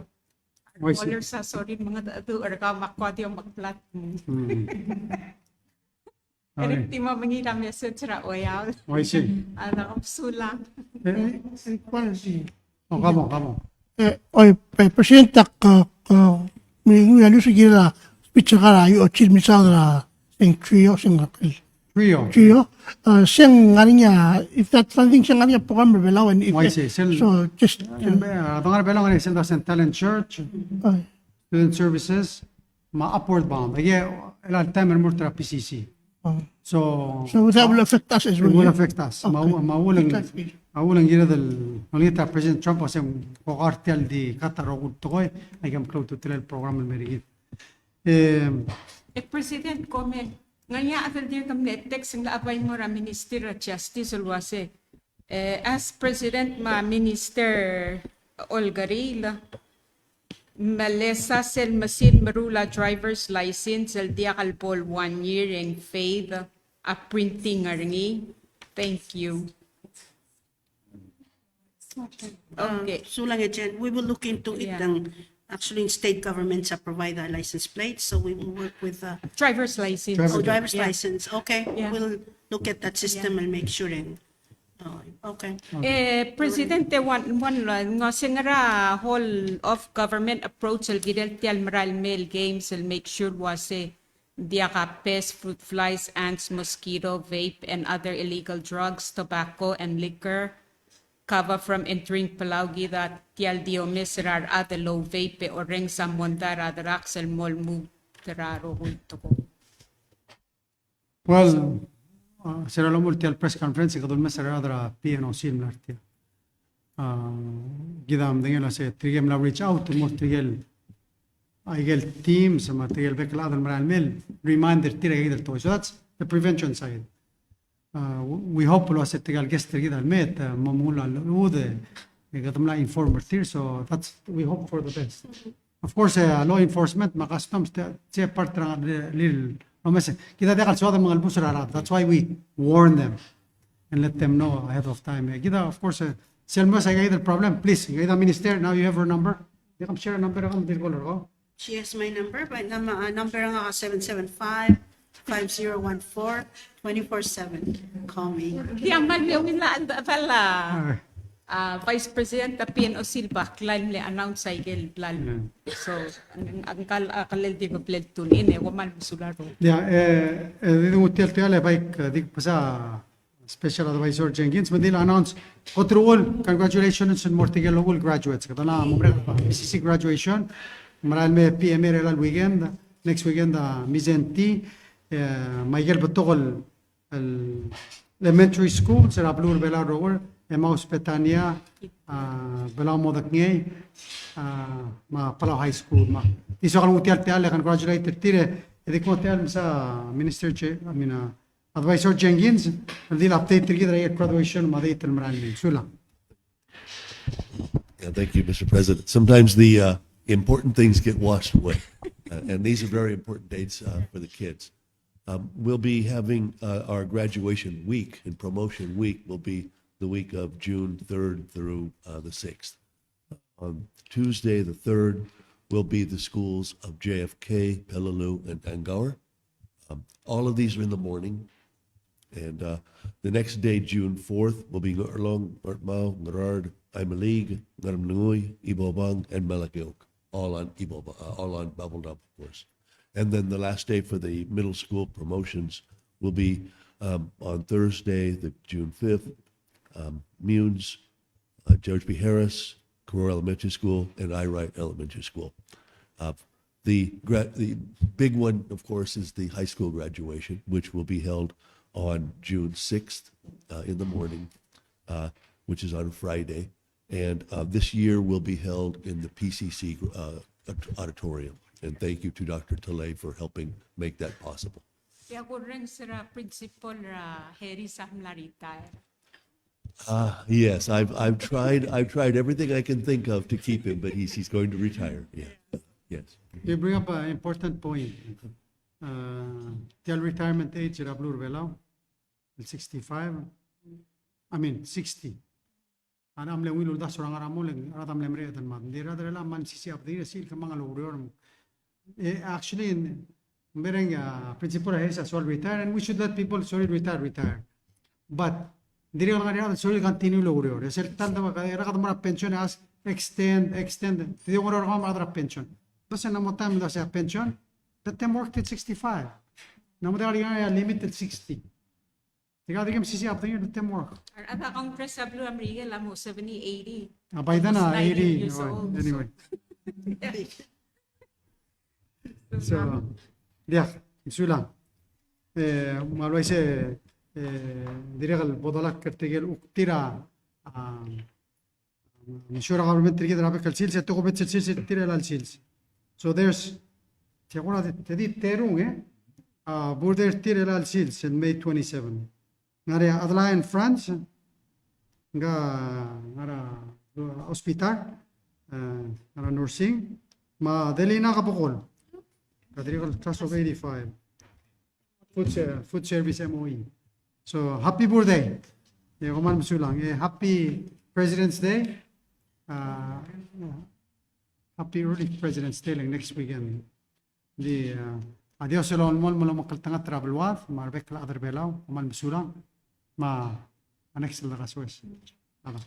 Uaisei. Callers a sorir el mengedecheduch er kau me ak kuk di omeklatk. Mm. Dirrek di mo mengiil a message er a Oeaol. Uaisei. A lak bo sulang. E, e, e, kual si. Oh, kabong, kabong. E, oi, e, President, ak, ak, ak, mi, mi, a lus er kid a speech er kau er a U O C el mesaod er a se ng trio, se ng Trio. Trio. Uh, se ng ngar er ngii a, if that funding, se ng ngar er ngii a program er a Belau and if, uaisei, sel, so just, uh, a dongar er a Belau, ngar er ngii sel dosa Talent Search, uh, Student Services, me a Upward Bound. Aike el all time el mo er a P C C. Uh, so, so that will affect us as well, yeah? Will affect us. Okay. Me a, me a uchul, exactly, me a uchul e ng kired el, ng olengit a President Trump a se ng ko er tia el di cut a rokui el tekoi, aike a meklou a ultutelel el program el mei er kid. E, e President, kmo ng ngar er ngii a chad el dirk mle text el bai mo er a Minister er a Justice el uase, e, as President me a Minister Olkeriil, me lesa sel mesin meruul a driver's license el diak el bo el one year e ng fade a printing er ngii. Thank you. Okay. Uh, okay. Sulang, Jen, we will look into it. Yeah. And actually, state governments are provide a license plate, so we will work with, uh, driver's license. Oh, driver's license. Okay. Yeah. We'll look at that system and make sure. And, oh, okay. Eh, President, one, one, no, se ngera whole of government approach el kirel tia el merael mei el games el make sure el uase diak a pest, fruit flies, ants, mosquito, vape, and other illegal drugs, tobacco, and liquor, kaba from entering Palau, kid a tia el di omes er a rechad el ou vape e orrenges a mondai er a drugs el mo lmuut er a rokui el tekoi. Well, uh, se er a lolemolem tia el press conference, kede omes er a rechad er a P N O C el mla er tia. Uh, kid a medengei el uase tirke el mla reach out, mo tirke el, aike el teams, me tirke el bek el chad el merael mei el reminder er tir aike el tekoi. So that's the prevention side. Uh, we hope el uase tirke el guest er kid el mei, uh, mo mengull a lechub e, e kede mla inform er tir. So that's, we hope for the best. Of course, uh, law enforcement me a customs, te, se part er a, li, li, no me se. Kid a diak el soad el mengelebus er a rechad. That's why we warn them and let them know ahead of time. Eh, kid a, of course, uh, sel mo se aike el problem, please, aike el minister, now you have her number. You can share a number, come, dir call her, go. She has my number, but num-, uh, number ng seven seven five, five zero one four, twenty-four seven. Call me. Di a mal mle ungil a, a, a, Vice President a P N O C el bak el mle announce aike el plan. Yeah. So, ng, ng kal, a, kal el di beblo el tune in, e, ua mal mesulang. Yeah, e, e, di nguu tia el, tia el, e, bike, e, di kbesa Special Advisor Jenkins, me ng di el announce. Kot el rokui, congratulations el mo er tirke el rokui el graduates. Kede mla mo merek a P C C graduation, merael mei a P M A er chelecha el weekend, next weekend a Mindszenty, e, me aike el betok el, el elementary schools er a beluu er a Belau el rokui, Emmaus Betania, a, Belau Modekngei, a, me a Palau High School. Me di soak el nguu tia el techall el congratulate er tir, e di kmo tia el mesa Minister J-, I mean, a, Advisor Jenkins, el di el update er kid er a graduation me a date el merael mei. Sulang. Yeah, thank you, Mister President. Sometimes the, uh, important things get washed away, uh, and these are very important dates, uh, for the kids. Um, we'll be having, uh, our graduation week and promotion week will be the week of June third through, uh, the sixth. On Tuesday, the third, will be the schools of J F K, Peleliu, and Angaur. Um, all of these are in the morning. And, uh, the next day, June fourth, will be Ngarchelong, Ngardmau, Ngaraard, Imeliik, Ngeremlengui, Ibobang, and Melekeok, all on Iboba-, uh, all on Babeldaob, of course. And then the last day for the middle school promotions will be, um, on Thursday, the June fifth, um, Meuns, uh, George B. Harris, Koror Elementary School, and Aye Wright Elementary School. Uh, the gra-, the big one, of course, is the high school graduation, which will be held on June sixth, uh, in the morning, uh, which is on Friday. And, uh, this year will be held in the P C C, uh, aut-, auditorium. And thank you to Doctor Tellei for helping make that possible. Ia, kureng sera principal er a Harris a mla retire. Ah, yes, I've, I've tried, I've tried everything I can think of to keep him, but he's, he's going to retire. Yeah. Yes. You bring up an important point. Uh, tia el retirement age er a beluu er a Belau el sixty-five, I mean, sixty. A mle ungil uldasu er a ngar er a mong, a rechad a mle mereched el mad. Ng di rechad er a Belau a mle mesisiich a bedengir e sel kemam a loureor. Eh, actually, ng mereng, uh, principal er a Harris a soal retire, and we should let people, sorry, retire, retire. But ng dirrek el ngar er ngii a rechad el soal continue el oureor. E sel ta el debo er a kede mo er a pension, e ask extend, extend. Te di oureor er kemam a rechad er a pension. Doesn't know what time el uase a pension. Let them work till sixty-five. Ng mo diak el ngar er ngii a limit el sixty. Tirka a dirk mesisiich a bedengir, let them work. A rechad er a Congress er a beluu er a Merikel a mo seventy, eighty. A, by then a eighty years old, anyway. So, diak, mesulang. E, me a le uaisei, e, dirrek el bo dolekoi er tirke el kuk tir a, a, me sure a government er kid er a bek el sils, e tokubets el sils er tir er chelecha el sils. So there's, tia kora te di terung, e? A, border er tir er chelecha el sils, el May twenty-seven. Ngar er a Adelaide, France, ng ngar er a hospital, e, ngar er a nursing, me a Delina Kebekol, ka dirrek el class of eighty-five. Food ser-, food service M O E. So, happy birthday. E, kom kmal mesulang. E, happy President's Day. A, happy early President's Day el next weekend. Di, a, a Dios el olemolem el omekngeltengat er a beluad, me a rebek el chad er a Belau, kom kmal mesulang. Me a next el de kasoes. Ada.